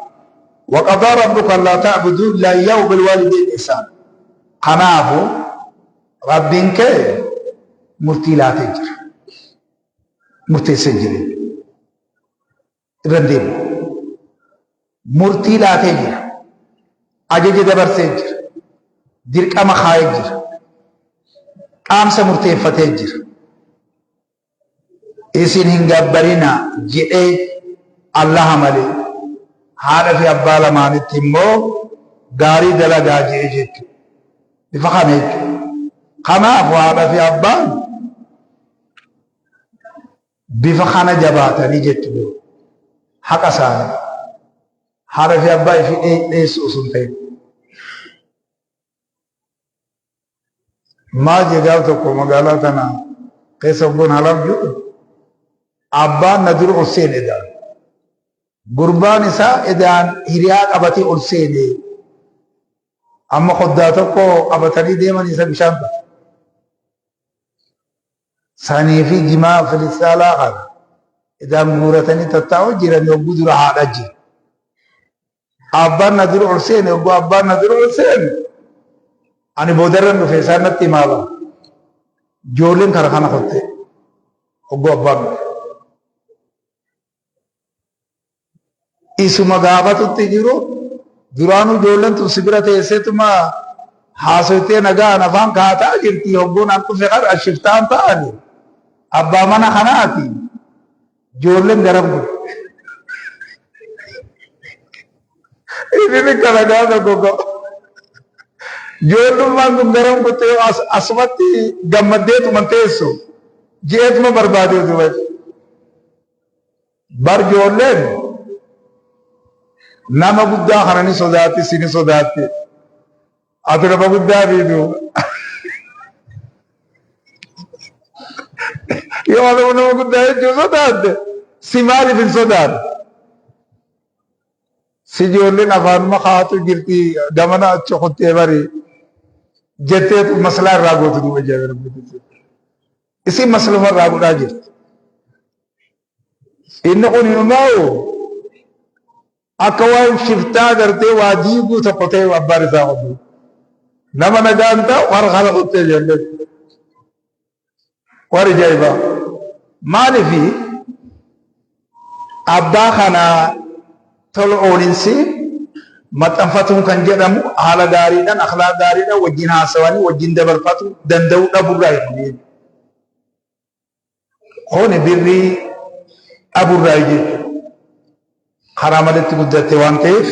waqadaa rabbuka allaa ta'buduu illaa iyyahu bilwaalidayni ihsaana. Kanaafu Rabbiin kee murtii laatee jira. Murteessee jira. Irra hin deemu. Murtii laatee jira. Ajaja dabarsee jira. Dirqama kaayee jira. Dhaamsa murteeffatee jira. Isin hin gabbarinaa jedhee Allaha malee haadha fi abbaa lamaanitti immoo gaarii dalagaa jedhe jechuudha. Bifa kana jechuudha. Kanaaf haadha fi abbaan bifa kana jabaatanii jechuudha. Haqa isaanii haadha fi abbaa ifii dheessu osoo hin ta'in. Maal jee gaaf tokko magaalaa tana keessa hoggoon halaaf jiru abbaan na dura ol seene edaan. Gurbaan isaa edaan hiriyaa qabatee ol seene. Amma koddaa tokko qabatanii deeman isa bishaan tokko. Sanii fi jimaa filistaalaa kana edaan guuratanii tattaa'u jiran yogguu dura haadha jiru. Abbaan na dura ol seene yogguu abbaan na dura ol seene ani boodarran dhufe isaan natti himaa bara. Ijoolleen kara kana kotte hogguu abbaan dhufe. Isuma gaafatutti jiru duraanuu ijoolleen tun si bira teesseetuma haasoytee nagaan afaan kaataa jirti hogguun an dhufe kan ashiftaan ta'ani abbaa mana kanaati ijoolleen garam godhe. Inni kana gaafa gogo. Ijoollummaan kun garam kuttee asumatti gammaddeetuma teessu je'eetuma barbaadee duba. Bar ijoolleen nama guddaa kana ni sodaatti si ni sodaatti. Ati nama guddaa fiidu. Yoo nama nama guddaa jechuun sodaatte si maaliif hin sodaanne? Si ijoolleen afaanuma kaatu jirti gamana achi kuttee bari jetteetu maslaa irraa gootu duuba jabira. Isin masluma irraa godhaa jirti. Inni kun hinumaa'u akka waan shiftaa gartee waa diiguu tokko ta'e abbaan isaa kun. Nama nagaan ta'u warra kana kuttee ijoolleen. Warri ajaa'ibaa. Maaliifi abbaa kana tola oolinsi maxxanfatuun kan jedhamu haala gaariidhaan akhlaaq gaariidhaan wajjin haasawanii wajjin dabarfatu danda'uu dhabuurraa hin Kuni birrii dhabuurraa jechuudha. Karaa maletti guddatte waan ta'eef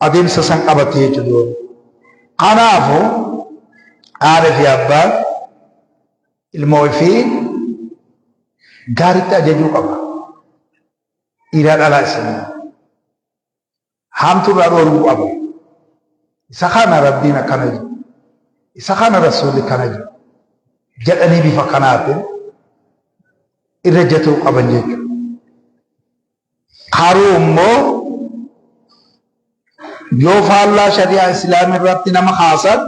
adeemsa san qabatte jechuudha. Kanaafu haadha fi abbaan ilmoo fi gaaritti ajajuu qaba. Dhiiraa dhalaa isaanii. Haamtuu irraa dhoorguu qaba. Isa kana Rabbiin akkana jedhu. Isa kana Rasuulli kana jedhu. Jedhanii bifa kanaatiin irra jatuu qaban jechuudha. Karuu immoo yoo faallaa shari'aa islaamii irratti nama kaasan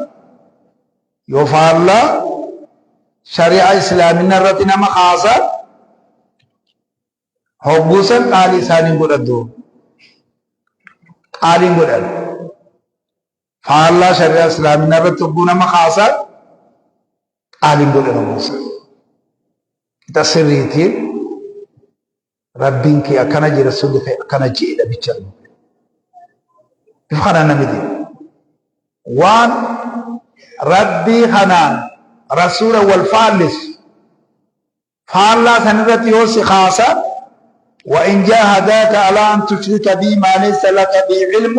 yoo faallaa shari'aa islaaminaa irratti nama kaasan hogguu san qaalii isaanii godhadhu qaaliin godhan faallaa shari'aa islaaminaa irratti hogguu nama kaasan qaaliin godhan hogguu san qixa sirriitiin Rabbiin kee akkana jee rasuulli kee akkana jeedha bicha. Bifa kanaan namni deema. Waan Rabbii kanaan rasuula wal faallisu faallaa san irratti yoo si kaasan وإن جاهداك على أن تشرك بي ما ليس لك به علم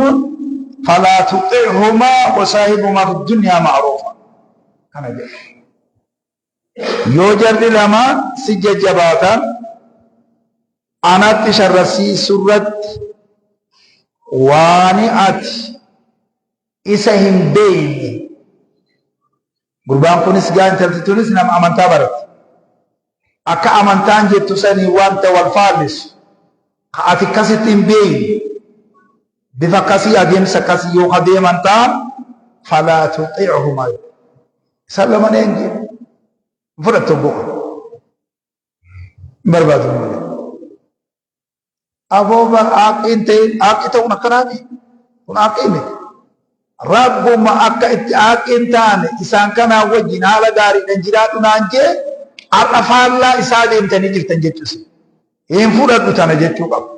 فلا تطعهما وصاحبهما في الدنيا معروفا kana jedha. Yoo jarri lamaan si jajjabaatan anatti sharrasiisurratti waani ati isa hin beeyne gurbaan kunis gaa intalti tunis nama amantaa barate akka amantaan jettu sanii wanta wal faallisu ka ati akkasitti hin beeyne bifa akkasii adeemsa akkasii yoo ka deeman ta'an falaa tuxiicuhumaa isaan lama hin jedhu hin fudhattu obbo kana hin barbaadu malee aboo bar aaqiin ta'in aaqii ta'uun akkanaati kun aaqii miti. Rabbuma akka itti aaqqii hin taane isaan kanaa wajjin haala gaariidhaan jiraadhu naan jee, har'a faallaa isaa deemtanii jirtan jechuusi. Hin fudhadhu tana jechuu qaba.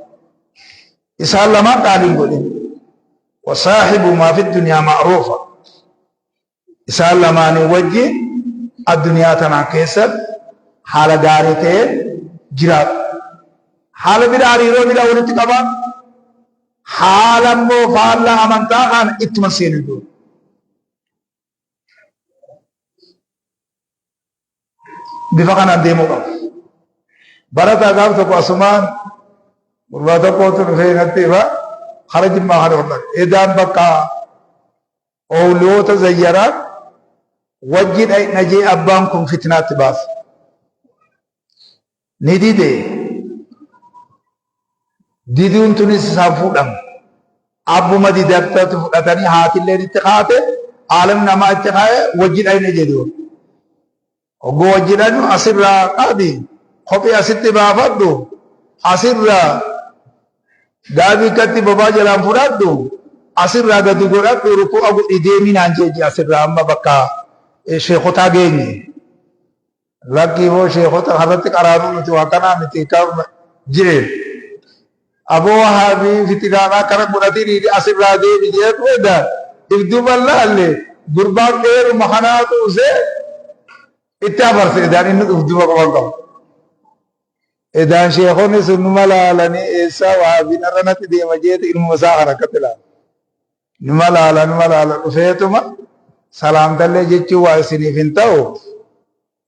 Isaan lamaan qaaliin godhin. Wasaahibu maa fi duniyaa ma'ruufa. Isaan lamaanii wajjin addunyaa tanaa keessatti haala gaarii ta'een jiraadhu. Haala biraa, hariiroo biraa walitti qabaadhu. Haala immoo faallaa amantaa kana ittuma seenuu dura. Bifa kanaan deemuu qaba. Barataa gaaf tokko asumaan gurbaa tokkotu dhufee natti hima, kara Jimmaa kana ol dhaqe. Edaan bakka oowliyoota zayyaraan wajji dhayna jee abbaan kun fitnaatti baase. Ni dide. Diduun tunis isaan fuudhame. Abbuma didattatu fudhatanii, haatilleen itti kaate, aalam namaa itti kaa'e, wajji dhayna jedhu. Hogguu wajji dhaynu asirraa qabi, kophee asitti baafadhu, asirraa gaabii akkatti bobaa jalaan fudhadhu, asirraa gadi godhadhu, ruku'a godhi deemi naan jee. Asirraa amma bakka sheekotaa geenye. Lakkii boo, sheekota kanatti qaraanuu miti, waa kanaa miti kam jee. Aboo, wahaabii fitinaadhaa akkana godhatiin asirraa deemi jeetu edaa if duuba laalle, gurbaan dheeruma kanaatu usee itti afarse. Edaan inni uf duuba qaban qabu. Edaan sheekonni sun numa laalanii, eessaa wahaabiin irra natti deema jeeti ilmuma isaa kana akkatti ilaala. Numa laala, numa laala, dhufeetuma salaamtallee jechuu waa isiniif hin ta'u,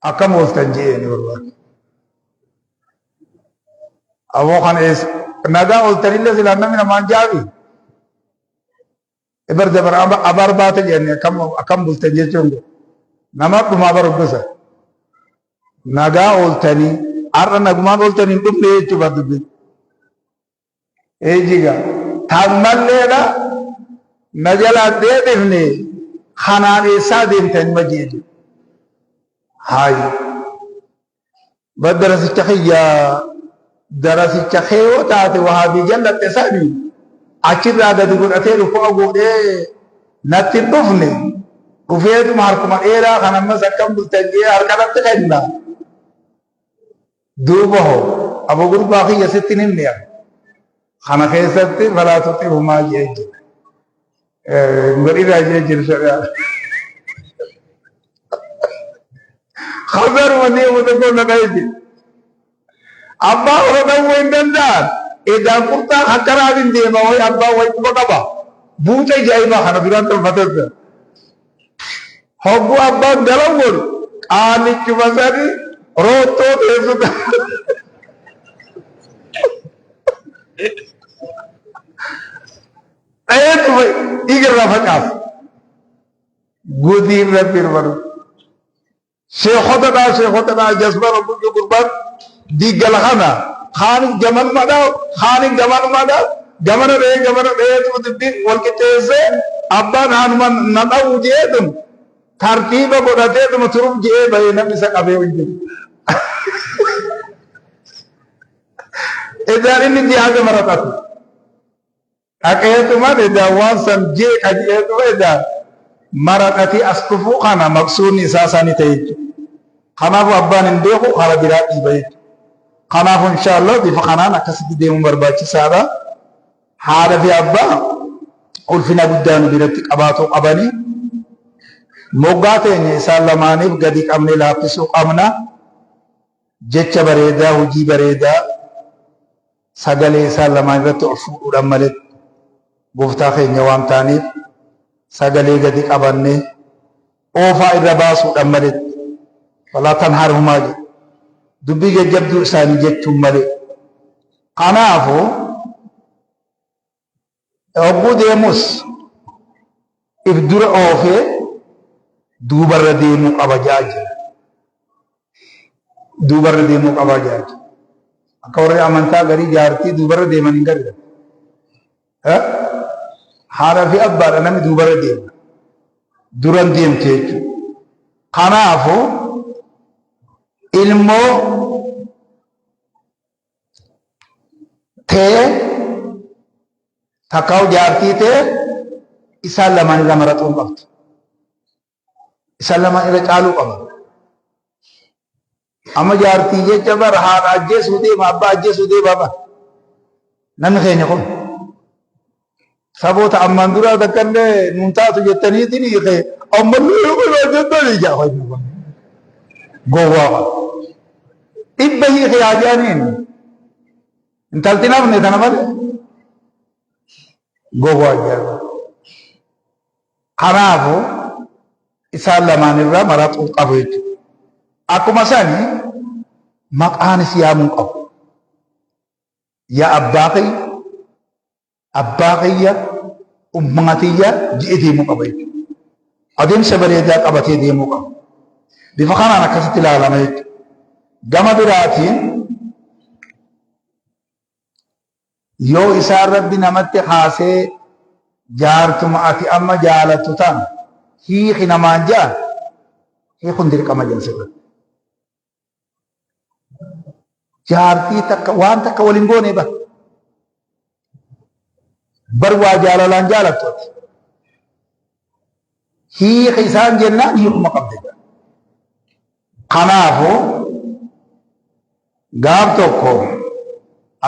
akkam ooltan je'eeni barbaada. Aboo, kana eessa nagaa ooltanillee silaan namni namaan jaabi. Ibar dabar abaar baate jenne, akkam akkam bultan jechuun kun nama dhumaa bara gosa. Nagaa ooltanii, har'a nagumaan ooltanii hin dhufne jechuu bar dubbiin. Eejiga tammalleedha na jalaa deebifne, kanaan eessaa deemtan ma jeedu. Hayi, darasicha kiyya, darasicha kee yoo taate wahaabii jallatte sani achirraa gadi godhatee ruku'a godhee natti hin dhufne, dhufeetuma harkuma dheeraa kan ammas akkam bultan jee harka natti kenna. Duuba hoo, abo gurbaa kiyya, sitti hin himne kana keessatti falaa tuxihumaa jee jira. Godhinaa jee jira shari'aa. Khazaruma deemu tokko na dhayti. Abbaa warra dhawwuu hin danda'an. Edaan qurxaa akkanaatiin deema wayi, abbaa wayi quba qaba. Buuxa ajaa'ibaa kana duraan tolfateessa. Hogguu abbaan galan godhu qaalichuma sani roottoo teessu dhayeetuma dhiiga irraa facaasa. Gudiin rabbiin baru. Sheekota dhaa, sheekota dhaa, jasba rabbi gurbaan diiggala kana kaanis gamanuma dhaa, kaanis gamanuma dhaa, gamana dhahee gamana dhaheetuma dubbii wal qixxeessee, abbaan haanuma na dha'u jeetun tartiiba godhateetuma turuuf je'ee bahee, namni isa qabee hin jiru. Edaan inni jihaada maratatu. Dhaqeetuma edaa waan san jeeqa je'eetuma edaa maradhatee as dhufuu kana maqsuunni isaa sani ta'e jechuudha. Kanaafuu abbaan hin beeku, karaa biraa dhiiba jechuudha. Kanaafuu inshaallah bifa kanaan akkasitti deemuun barbaachisaadha. Haadha fi abbaa ulfina guddaa nu biratti qabaatuu qabanii, moggaa teenya isaan lamaaniif gadi qabnee laaffisuu qabna. Jecha bareedaa, hojii bareedaa, sagalee isaan lamaan irratti ol fuudhuudhaan malee, gooftaa keenya waan ta'aniif sagalee gadi qabannee oofaa irra baasuudhaan malee, falaa tanharhumaa jedhu, dubbii jajjabduu isaanii jechuun malee. Kanaafuu hogguu deemus if dura oofee duubarra deemuu qaba jaa jira. Duubarra deemuu qaba jaa jira. Akka warri amantaa garii jaartii duubarra deeman hin garre. Haadha fi abbaadha namni duubarra deema. Duran deemte jechuudha. Kanaafuu ilmoo tee takkaa'u jaartii tee Isaan lamaan irra maraxuu hin qabdu. Isaan lamaan irra caaluu qaba. Amma jaartii jecha bara haadha ajjeesuu deema, abbaa ajjeesuu deema bara. Namni keenya kun saboota ammaan duraa takkallee nuun taatu jettaniitiin hiikee ammallee yoo kana jettanii jaa gowwaa qaba. Dhibba hiikee haa jedhaniin intalti nafne tana malee gowwaa jedhama. Kanaafu isaan lamaan irraa maraxuu qabu jechuudha. Akkuma sani maqaanis yaamuu qabu. Yaa abbaa kiyya, abbaa kiyya, ummaa tiyya je'ee deemuu qaba jechuudha. Adeemsa bareedaa qabatee deemuu qaba. Bifa kanaan akkasitti ilaalama jechuudha. Gama biraatiin Yoo isaan Rabbi namatti kaasee jaartuma ati amma jaalattu tana hiiki namaan je'an, hiikun dirqama je'an sirratti. Jaartii takka waan takka waliin goone bar. Bar waa jaalalaan jaalattu ati. Hiiki isaan jennaan hiikuma qabde. Kanaafu gaaf tokko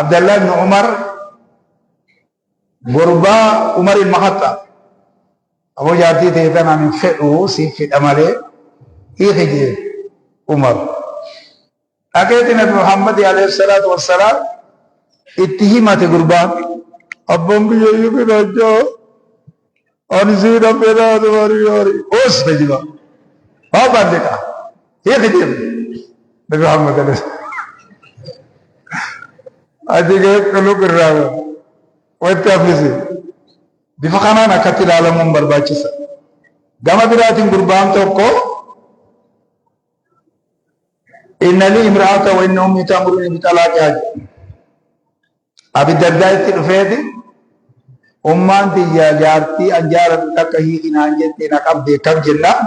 Abdallah ibn Umar gurbaa Umar ilma Khaxxaab aboo jaartii ta'e tanaan hin fedhu siif fedha malee hiiki jee Umar. Dhaqeeti Nabi Muhammad alayhi salaatu wassalaam itti himate gurbaan. Abbaan biyya hiiki najjaa ani siidhan fedhaa dubarii yaarii os tajiba. Haa balliqa hiiki deemu Nabi Muhammad alayhi ati gahee quluq irraa watti hafisi. Bifa kanaan akkatti ilaalamuun barbaachisa. Gama biraatiin gurbaan tokko Inna lii imra'ata wa inna ummii ta'muruni bi talaaqihaa jedhe. Abi Dardaa itti dhufeeti ummaan tiyya jaartii an jaaladhu takka hiiki naan jette na qabde akkam jennaan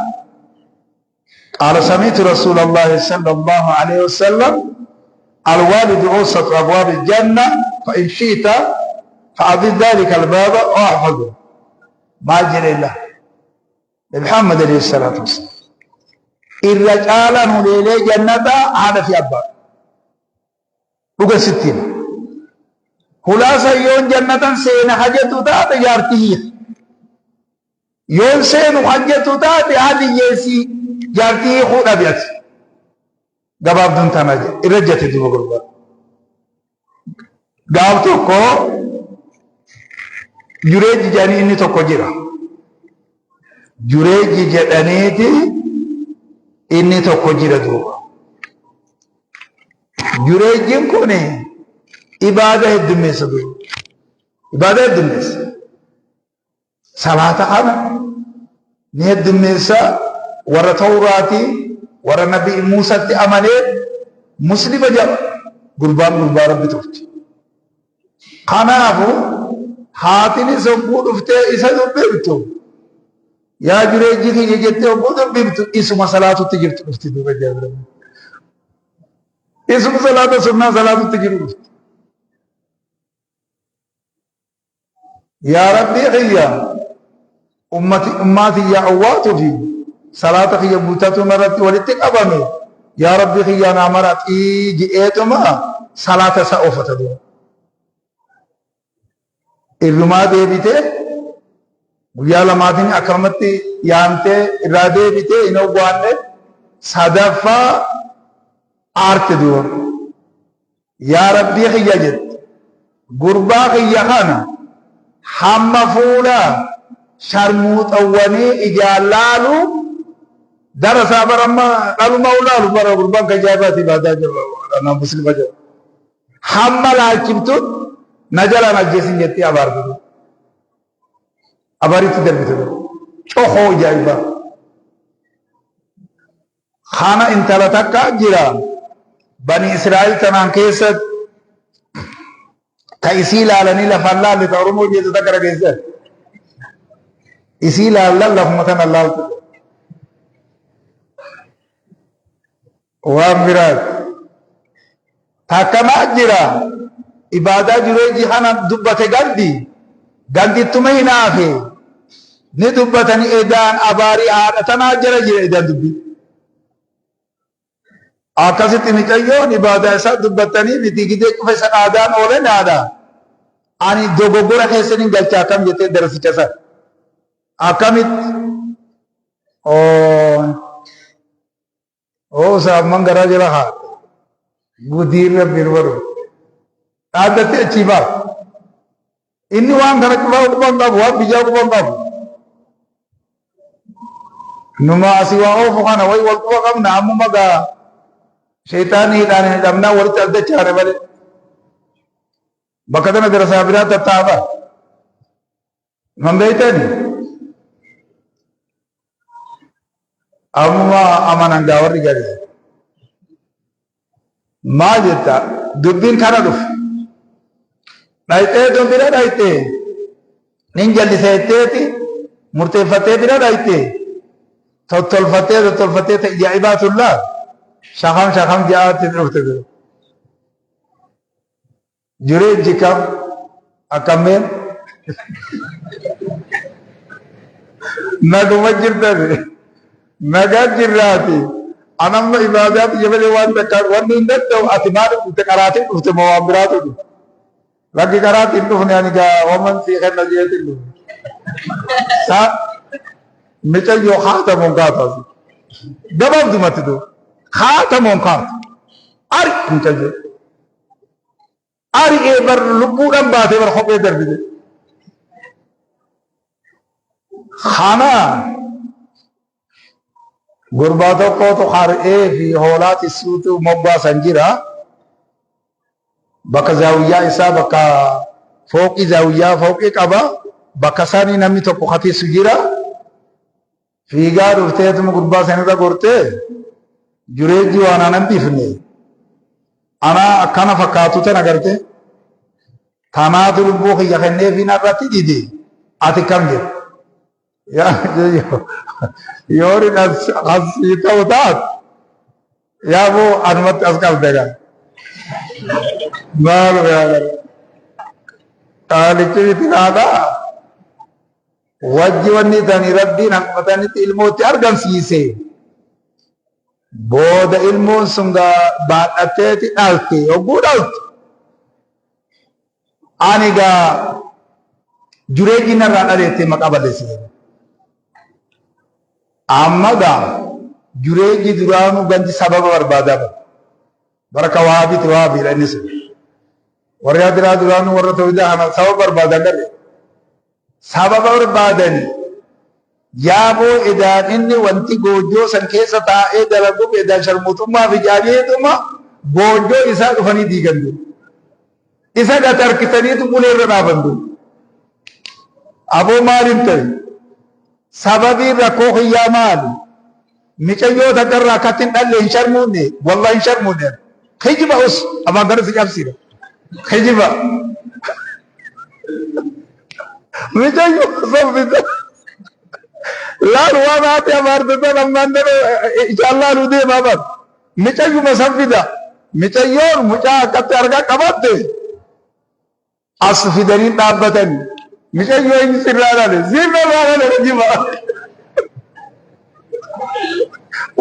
qaala sami'tu rasuulallahi sallallahu alayhi wasallam alwaalidu awsatu abwaabi aljanna fa in shi'ta fa'adid dhalika albaaba wa ahfadhu maal jedhe la Nabi Muhammad alayhi salaatu wassalaam. Irra caalaan huleelee jannataa haadha fi abbaa. Dhuga sitti hima. Hulaasa yoon jannatan seena hajatu taate jaartii hiika. Yoon seenu hajjatu taate haati hiyyeessii jaartii hiikuu dhabi ati. Gabaabduun tana jedhe. Irra jate duuba gurbaa. Gaaf tokko Jureeji jedhanii inni tokko jira. Jureeji jedhaniiti inni tokko jira duuba. Jureejiin kun ibaada heddummeessa duuba. Ibaada heddummeessa. Salaata kana ni heddummeessa warra Tawraatii warra Nabi Muusatti amanee muslima jedhama. Gurbaan gurbaa Rabbi tolche. Kanaafu haatinis hogguu dhuftee isa dubbiftu yaa jireejji kiyya jettee hogguu dubbiftu isuma salaatutti jirtu dhufti duuba jaalladha. Isuma salaata sunnaa salaatutti jiru dhufti. Yaa Rabbii kiyya ummati ummaa tiyya awwaatu fi salaata kiyya guutatu narratti walitti qabame yaa Rabbii kiyya naa maraxii je'eetuma salaata isaa oofata dura. Irrumaa deebitee guyyaa lamaatiin akkanumatti yaamtee irraa deebitee hin owwaanne sadaffaa aarte dura. Yaa Rabbii kiyya jette gurbaa kiyya kana hamma fuula sharmuuxawwanii ijaan laalu darasaa bara amma dhaluma ulaalu bara gurbaan kan jaabaati ibaadaa jira nama muslima jira hamma laalchiftuun na jalaan ajjeesin jettee abaarte abaaritti darbite cohoo ajaa'ibaa Kana intala takka jira bani Israa'el tanaan keessatti ta isii laalanii lafaan laalle ta Oromoo jeetu takka dhageessan. Isii laallan lafuma tana laaltu. Waan biraati. Takkamaa jira ibaadaa jireejji kana dubbate gandi gandittuma hinaafe. Ni dubbatanii edaan abaarii haadha tanaa jala jira edaan dubbii. Akkasitti micayyoon ibaadaa isaa dubbatanii miti gidee cufa isa aadaan oolan aadaa. Ani dogoggora keessan hin galcha akkam jettee darasicha sana. Akkamitti? Oo. Oo saamman garaa jala haa. Gudiin rabbiin baru. Dhaaddattee achii ba'a. Inni waan kana cufaa quba hin qabu, waan biyyaa quba hin qabu. Numa asii waa oofu kana wayi wal quba qabna ammuma gaa sheexaanii hidhaan hin hidhamnaa walitti as dachaane malee. Bakka tana darasaa biraa tattaa'a. Man beeytani? Ammuma amanan gaa warri gari. Maal jetta? Dubbiin kana dhufe. Dhayxee tun bira dhayxee. Nin jallisa jetteeti murteeffattee bira dhayxee. Tottolfattee tottolfattee ta'e jaa'ibaatullaa. Shakam shakam ja'aatti dhufte. Jireenyi kam akkammeen naguma jirtani nagaa jirraati anamma ibaadaa biyya malee waan takka wanni hin danda'u ati maaliif dhufte qaraatiin dhufte moo waan biraatu dhufte lakki qaraatiin dhufne ani gaa waman sii kenna jeetiin dhufne saa micayyoo haatamuun kaatu asi gabaabdumatti du haatamuun kaatu ari micayyoo Ari'ee bar lubbuudhaan baatee bar kophee darbite. Kana gurbaa tokkootu har'ee fi hoolaa tissuutu moggaasan jira. Bakka zaawiyyaa isaa bakka fooqii zaawiyyaa fooqii qaba. Bakka isaanii namni tokko katissu jira. Fiigaa dhufteetuma gurbaa sanirra gortee jureejji waan anan bifne anaa akkana fakkaatu tana garte tanaatu lubbuu kiyya kenneefii narratti dide ati kam jedhe yoo asii ta'u taate yaa boo anumatti as qabda gaa maal yaa qaalichi miti haadhaa Wajji wanni tani Rabbiin hanqatanitti ilmootti argamsiise. Booda ilmoon sun gaa baadhatteeti dhalte. Hogguu dhaltu ani gaa jureejji narraa dhaleettee maqaa balleessite. Amma gaa jureejji duraanuu gandi sababa barbaadaa bara. Baraka wahaabiti wahaabiidha innis. Warri adiraa duraanuu warra tawhiidaa kana sababa barbaadan garre. Sababa barbaadani yaaboo edaan inni wanti goojjoo san keessa taa'ee dalaguuf edaan sharmuuxummaa fi jaaniituma goojjoo isaa dhufanii diigan dur. Isa gad harkisaniitu ulee irra dhaaban dur. Aboo maaliin ta'e? Sababiin rakkoo kiyyaa maali? Micayyoo takka irraa akkatti hin dhalle hin sharmuunne wallahi hin sharmuunne. Kijiba us afaan kana si cabsina. Kijiba. Micayyoo saffisa. Laal waan haati abaarte tan ammaan dana isaan laaluu deemaa bar. Micayyuma san fida. Micayyoon mucaa akkatti argaa qabatte as fidanii dhaabbatani. Micayyoo inni sirraa dhale. Sirra dhale kijiba.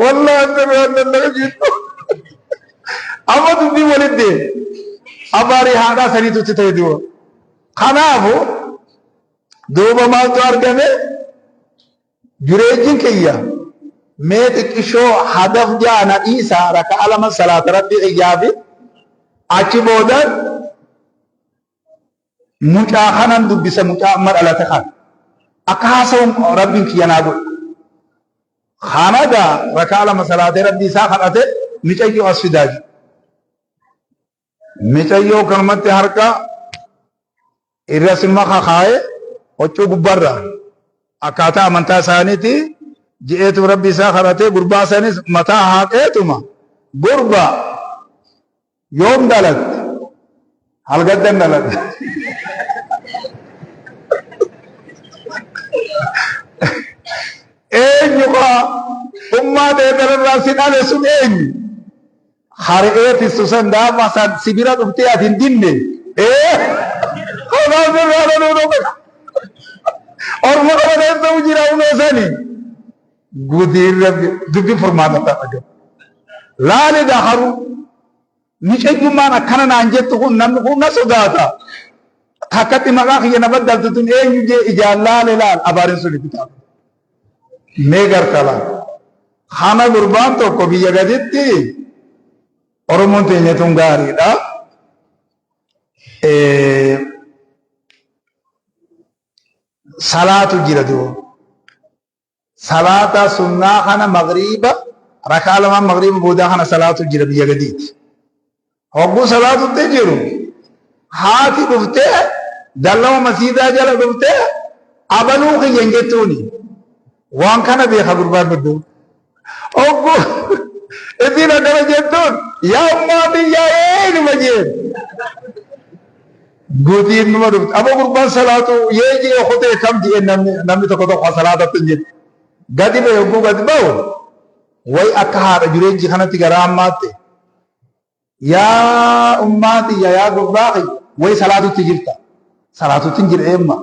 Wallahi sirraa dhale kijiba. Amma dubbii walitti deema. Abaarii haadhaa saniitu itti ta'e duuba. Kanaafu duuba maaltu argame? Jureejjiin kiyya mee xiqqishoo hadaf ja'a na dhiisaa raka'a lama salaata rabbii kiyyaafi achi boodan mucaa kanan dubbisa mucaa amma dhalate kana akka haasa'uun rabbiin kiyya naa godhe. Kana gaa raka'a lama salaatee rabbii isaa kadhate micayyoo as fidaa jedhe. Micayyoo kanumatti harka irra silma kakaa'e huccuu gubbaarra akkaataa amantaa isaaniiti je'eetu rabbi isaa kadhatee gurbaa sanis mataa haaqeetuma gurba yoom dhalatte halgaddan dhalatte. Eenyu kaa ummaa teetararraa si dhale sun eenyu? Har'ee tissu san gaafa san si bira dhuftee ati hin dinne. Ee kanaaf sirraa dhaluu dhufe. Orma kana keessa hojii sani gudiin rabbi dubbi furmaata ta'a garu. Laali daharu micayyummaan akkana naan jettu kun namni kun na sodaata. Takkatti maqaa kiyya na baddaltu tun eenyu jee ijaan laale laal abaarin sun itti ta'a. Mee garta laal. Kana gurbaan tokko biyya gaditti Oromoon teenya tun gaariidha. Salaatu jira duuba. Salaata sunnaa kana magriiba rakaa lamaan magriiba boodaa kana salaatu jira biyya gadiiti. Hogguu salaatutti jiru haati dhuftee dallawa masiidaa jala dhuftee abaluu kiyya hin jettuuni. Waan kana beeka gurbaan hedduu. Hogguu isiin akkana jettuun yaa ummaa biyyaa eenyuma jeen. Guutiin numa dhufte. Aboo gurbaan salaatu yee jee kutee kam jee namni tokko tokko salaatatti hin jiru. Gadi ba'e hogguu gadi ba'u way akka haadha jireenyi kanatti garaa hammaatte. Yaa ummaa tiyya yaa gurbaa kiyya way salaatutti jirta. Salaatutti hin jira eemma.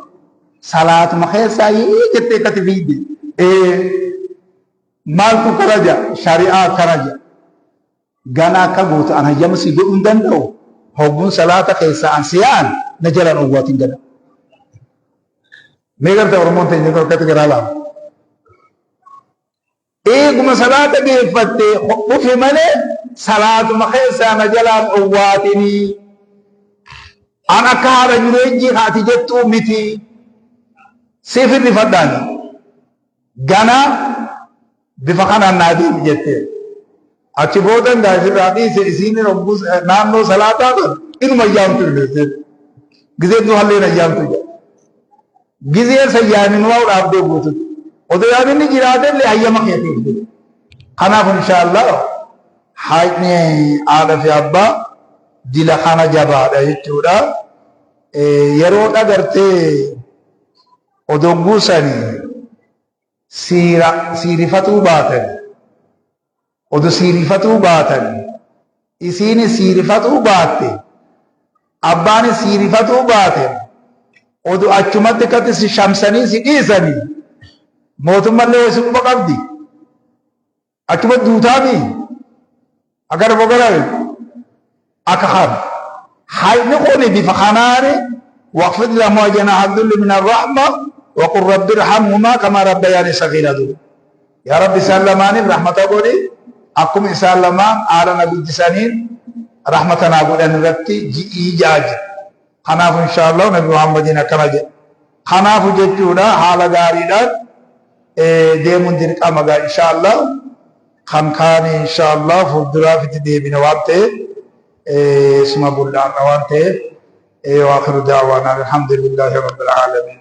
Salaatuma keessaa yee jettee akkatti fiigde. Ee maaltu kana jaa shari'aa akkana jaa. Gana akka gootu an hayyama si godhuu hin danda'u. Hogguun salaata keessaa an si yaa'an na jalaan owwaatiin gana. Mee garta Oromoon teenya akkatti garaa laafa. Eeguma salaata geeffatte dhufi malee salaatuma keessaa na jalaan owwaatinii. An akka haadha jureejjii haati jettuu miti. Siif hirrifadhaani. Gana bifa kanaan naa deemi jettee. Achi boodan gaa ifirraa dhiise isiin hogguu naannoo salaataa san inuma ayyaamtu illee. Gizee duhalleen ayyaamtu jedha. Gizee san yaaminuu dhaabdee guututti. Odoo yaaminni jiraatellee hayyama keetiif jedhe. Kanaaf inshaallah haaqni haadha fi abbaa dila kana jabaadha jechuudha. Yeroo dhagartee odoo guusanii siira siirifatuu baatan odo siirifatuu baatan isiini siirifatuu baatte abbaani siirifatuu baate odo achumatti akkatti si shamsanii si dhiisanii mootummallee way si quba qabdi achuma duutaami Akkana bogarame akka kana. Hayni kuni bifa kanaani waqfid lahumaa janaaha dhulli min arrahma waqul rabbi irhamhumaa kamaa rabbayaani sagiira duuba. Yaa Rabbi isaan lamaaniif rahmata godhi akkuma isaan lamaan haala na guddisaniin rahmata naa godhan irratti ji'ii ja'a jedhe. Kanaaf inshaallah Nabi Muhammadiin akkana jedhe. Kanaafu jechuudha haala gaariidhaan deemuun dirqama gaa inshaallah. Kan kaani inshaallah fuulduraaf itti deebina waan ta'eef suma bullaanna waan ta'eef. Wa akhiru da'waana alhamdulillahi rabbil aalamiin.